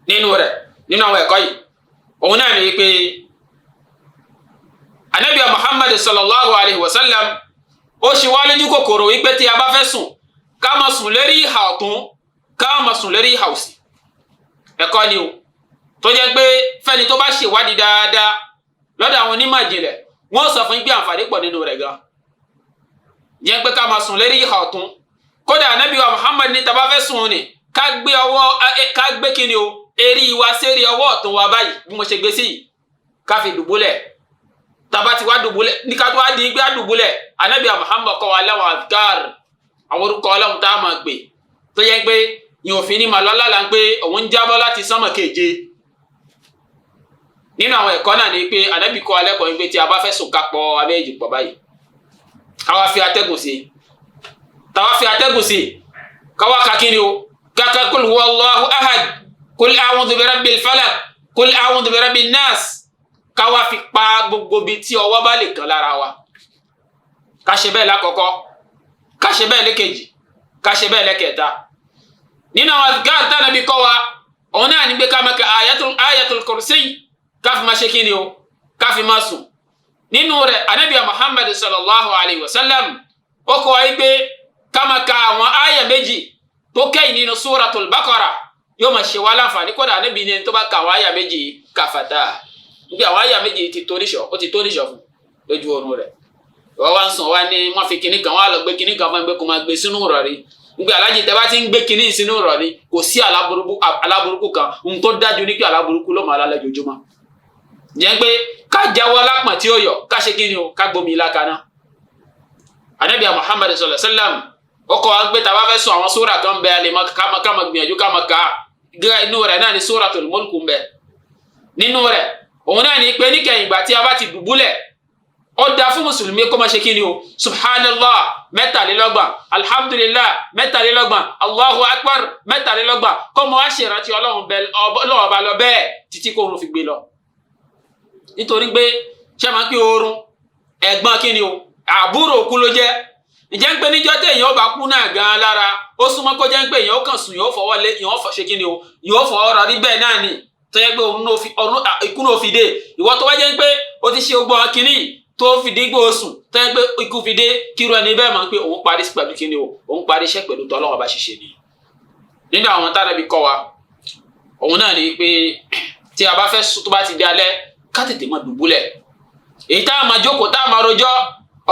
Nínú rẹ̀, nínú àwọn ẹ̀kọ́ yìí, òun náà ní pé Ànábì Muhammad sallallahu alayhi wa sallam ó ṣe wá lójú kòkòrò wípé tí a bá fẹ́ sùn, ká máa sùn lérí ìhà ọ̀tún, ká máa sùn lérí ìhà òsì. Ẹ̀kọ́ ni o, tó jẹ́ pé fẹ́ni tó bá ṣèwádìí dáadáa lọ́dọ̀ àwọn onímọ̀ ìjìnlẹ̀, wọ́n sọ fún yín pé àǹfààní pọ̀ nínú rẹ̀ gan. Jẹ́ pé ká máa sùn lérí ìhà ọ̀tún. Kódà Ànábì wa Muhammad ní tá bá fẹ́ sùn ni, ká gbé ọwọ́, ká gbé kíni o, eré wa sérí ọwọ́ ọ̀tún wa báyìí, bí mo ṣe gbé sí yìí, ká fi dùbúlẹ̀. Tàbá ti wá dùbúlẹ̀ ní ká tó wá di gbé dùbúlẹ̀, Ànábì wa Muhammad kọ́ wa láwọn adhkar, àwọn orúkọ Ọlọ́run tá a máa gbé, tó yẹ pé ìyẹn òfin ní màá lọ́lá là ń pé òun ń jábọ́ láti sánmọ̀ keje. Nínú àwọn ẹ̀kọ́ náà ni pé Ànábì kọ́ alẹ́ kọ́ ni pé tí a bá fẹ́ sùn ká pọ̀ abẹ́yẹ̀jì pọ̀ báyìí, káwá fi atẹ́gùn sí, táwa fi atẹ́gùn sí, káwá ka kí ni o, kaka kul huwa Allahu ahad, kul a'udhu bi rabbil falaq, kul a'udhu bi rabbin nas, káwá fi pa gbogbo bi tí ọwọ́ bá lè kàn lára wa. Ká ṣe bẹ́ẹ̀ lákọ̀ọ́kọ́, ká ṣe bẹ́ẹ̀ lẹ́kejì, ká ṣe bẹ́ẹ̀ lẹ́kẹta. Nínú àwọn azkar tí Ànábì kọ́ wa, òun náà ní pé ká máa ka ayatul kursi, ká fi máa ṣe kíni o, ká fi máa sùn. Nínú rẹ̀ Ànábì Muhammad sallallahu alayhi wa sallam ó kọ́ wa pé ká máa ka àwọn aya méjì tó kẹ́yìn nínú suratul Baqara, yóò máa ṣe wá láǹfààní. Kódà Ànábì ní ẹni tó bá ka àwọn aya méjì kàfàtà, níbi àwọn aya méjì ti tó níṣọ, ó ti tó níṣọ fún lójú oorun rẹ̀. Wọ́n wá ń sùn wá ní wọ́n fi kinní kan, wọ́n á lọ gbé kinní kan fún ẹgbẹ́ kó máa gbé sínú ìrọ̀rí. Nígbà alájì tẹ́ bá ti ń gbé kinní sínú ìrọ̀rí, kò sí aláburúkú kan. Ohun tó dájú ní pé aláburúkú ló máa lálẹ́ jojúmọ́. Jẹ́ pé ká jáwọ́ lápọ̀n tí ó yọ, ká ṣe kíni o, ká gbomi ilá kaná. Ànábì Muhammad sallallahu alaihi wasallam ó kọ́ wa pé tá a bá fẹ́ sùn, àwọn sóra kan bẹ alẹ́ ká máa gbìyànjú ká máa kà á. Inú rẹ̀ náà ni Suratul Mulk ń bẹ. Nínú rẹ̀ òun náà ní pé níkẹyìn ìgbà tí a bá ti dùbúlẹ̀, ó da fún mùsùlùmí kó máa ṣe kí ni o, subhanallah 33, alhamdulillah 33, allahu akbar 33, kó mọ wá ṣèrántí Ọlọ́run ọba lọ bẹ́ẹ̀ títí kó oorun fi gbé lọ. Nítorí pé ṣé máa ń pín oorun ẹ̀gbọ́n kí ni o, àbúrò òkú ló jẹ́. Ǹjẹ́ ń pé níjọ́ tí èèyàn bá kú náà gan-an lára, ó súnmọ́ kó jẹ́ ń pé èèyàn ó kàn sùn, yóò fọwọ́ lé, yóò ṣe kí ni o, yóò fọwọ́ rọrí bẹ́ẹ̀ náà ni, tó yẹ pé ikú náà fi dé. Ìwọ tó wá jẹ́ pé o ti ṣe gbọ́n kínní tó fi dín gbó sùn, tó yẹ pé ikú fi dé, kíru ẹni bẹ́ẹ̀ máa ń pé òun parí pẹ̀lú kínní o, òun parí iṣẹ́ pẹ̀lú tọ́lọ́wọ́ bá ṣiṣẹ́ ni. Nínú àwọn tánàbí kọ́ wa, òun náà ni pé tí a bá fẹ́ sùn tó bá ti di alẹ́, ká tètè máa dùbúlẹ̀. Èyí tá a máa jókòó, tá a máa rojọ́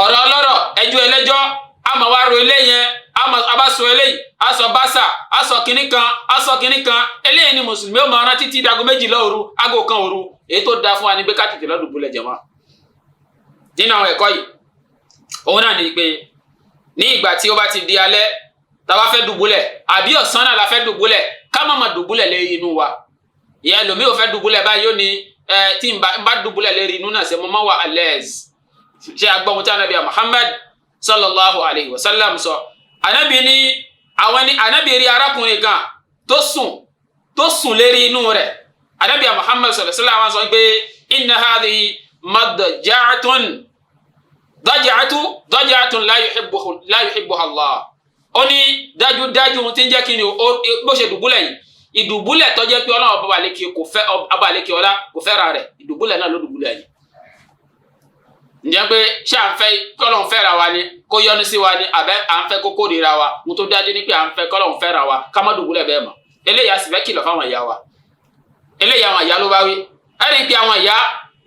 ọ̀rọ̀ ọlọ́rọ̀, ẹjọ́ ẹlẹ́jọ́, a máa wá ro eléyẹn, a bá sọ eléyìí, a sọ báṣà, a sọ kinní kan, a sọ kinní kan. Eléyìí ni mùsùlùmí ó máa rán títí dago 12 òru, aago 1 òru. Èyí tó da fún wa ni pé ká tètè lọ dùbúlẹ̀ jẹ̀mọ́. Nínú àwọn ẹ̀kọ́ yìí, òun náà ni pé ní ìgbà tí ó bá ti di alẹ́, tá a bá fẹ́ dùbúlẹ̀ àbí ọ̀sán náà la fẹ́ dùbúlẹ̀, ká má máa dùbúlẹ̀ lé inú wa. Ìyá ẹlòmíì ò fẹ́ dùbúlẹ̀ báyìí, ó ní tí n bá dùbúlẹ̀ lérí inú náà ṣe mo máa wà alẹ́z. Ṣé agbọ́n tí Ànábì Muhammad sallallahu alayhi wa sallam sọ? Ànábì ní àwọn ní Ànábì rí arákùnrin kan tó sùn lérí inú rẹ̀. Ànábì Muhammad sallallahu alayhi wa sallam sọ pé inna hadhihi madja'atun daja'atun la yuhibbuha Allah. Ó ní dájúdájú ohun tí ń jẹ́ kí ni bó ṣe dùbúlẹ̀ yìí, ìdùbúlẹ̀ tó jẹ́ pé Ọlọ́run ọba àlekè kò fẹ́, ọba àlekè ọlá kò fẹ́ ra rẹ̀, ìdùbúlẹ̀ náà ló dùbúlẹ̀ yìí. Ǹjẹ́ pé ṣé à ń fẹ́ kọ́lọ́run fẹ́ra wa ni, kó yọ́nú sí wa ni, àbẹ́ à ń fẹ́ kó kórìíra wa? Mo tó dájú ní pé à ń fẹ́ kọ́lọ́run fẹ́ra wa, ká má dùbúlẹ̀ bẹ́ẹ̀ mọ́. Eléyà sì fẹ́ kìlọ̀ fáwọn ìyá wa. Eléyà àwọn ìyá ló bá wí. Ẹ̀rí pé àwọn ìyá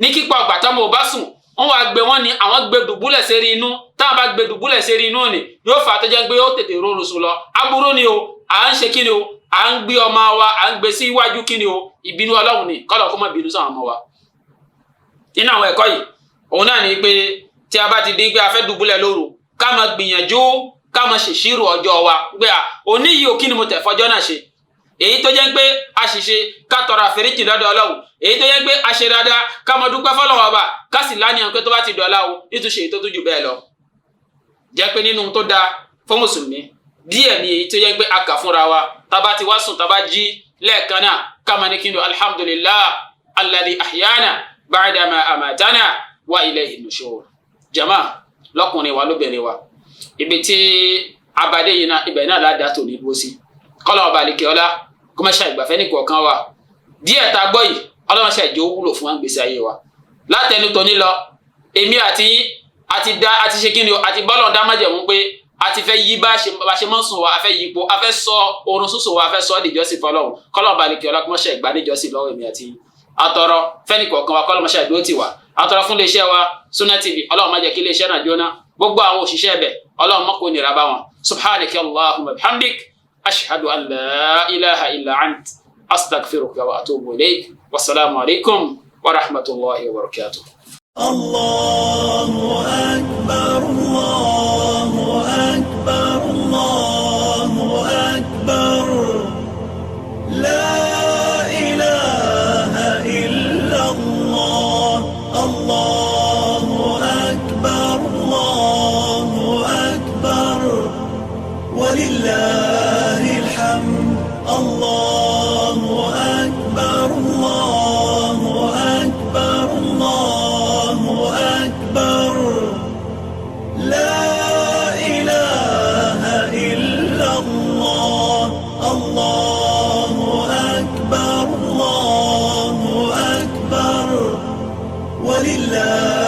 ní kíkọ́ ọgbà tọ́mọ ò bá sùn, wọ́n wá gbé wọn ni àwọn gbé dùbúlẹ̀ sérí inú. Táwọn bá gbé dùbúlẹ̀ sérí inú ni yóò fà tó jẹ́ pé ó tètè rọrùn sùn lọ. Aburú ni o, à ń ṣe kí ni o, à ń gbé ọmọ wa, à ń gbé sí iwájú kí ni o, ìbínú Ọlọ́run ni, kọ́lọ̀ kó má bínú sáwọn ọmọ wa. Nínú àwọn ẹ̀kọ́ yìí, òun náà ni pé tí a bá ti di pé a fẹ́ dùbúlẹ̀ lóru, ká máa gbìyànjú ká máa ṣèṣirò ọjọ́ wa pé à òní yìí o, kí ni mo tẹ̀ fọjọ́ náà ṣe? Èyí tó jẹ́ pé a ṣìṣe, ká tọrọ àforíjì lọ́dọ̀ Ọlọ́run. Èyí tó jẹ́ pé a ṣe dáadáa, ká máa dúpẹ́ fọ́lọ́run ọba, ká sì láníyàn pé tó bá ti dọ̀la o, nítúnṣe èyí tó tún jù bẹ́ẹ̀ lọ. Jẹ́ pé nínú tó dáa fún mùsùlùmí díẹ̀ ni èyí tó jẹ́ pé a kà fúnra wa, tá bá ti wá sùn, tá bá jí lẹ́ẹ̀kan náà, ká máa ní kí ni alhamdulillah alladhi ahyana ba'dama amatana wa ilayhi nushur. Jama, lọ́kùnrin wa lóbìnrin wa, ibi tí abadé yìí náà, ibẹ̀ náà ládàá tò ní dúró sí. Kọ́lá ọba àlekè ọlá kó má ṣe àìgbàfẹ́ ní kọ̀ọ̀kan wa. Díẹ̀ tá a gbọ́ yìí, Ọlọ́run ṣe ìjọ wúlò fún wa gbèsè ayé wa. Látẹnu tóní lọ, èmi àti yín àti dá àti ṣe kíni o, àti bọ́lọ̀ dá májẹ̀mú pé a ti fẹ́ yí bá ṣe mọ́ sùn wa, a fẹ́ yípo, a fẹ́ sọ oorun sísùn wa, a fẹ́ sọ ọ́ dìjọ́sìn fọlọ́run. Kọ́lá ọba àlekè ọlá kó má ṣe ìgbà níjọ́sìn lọ́wọ́ èmi àti yín. Atọrọ fẹ́ni kọ̀ọ̀kan wa, kọ́lá má ṣe àdúró tì wá. Atọrọ fún iléeṣẹ́ wa Sunna TV, Ọlọ́run má jẹ́ kí iléeṣẹ́ náà jóná. Gbogbo àwọn òṣìṣẹ́ ẹbẹ̀, Ọlọ́run má kó nira bá wọn. Subhanaka Allahumma bihamdik, ashhadu an la ilaha illa ant, astaghfiruka wa atubu ilayk. Wasalaamu alaykum wa rahmatulahi wa barakatuh.
Allahu akbar, Allahu akbar, Allahu akbar, la ilaha illa Allah. ولله الحمد. الله أكبر، الله أكبر، الله أكبر، لا إله إلا الله. الله أكبر، الله أكبر، ولله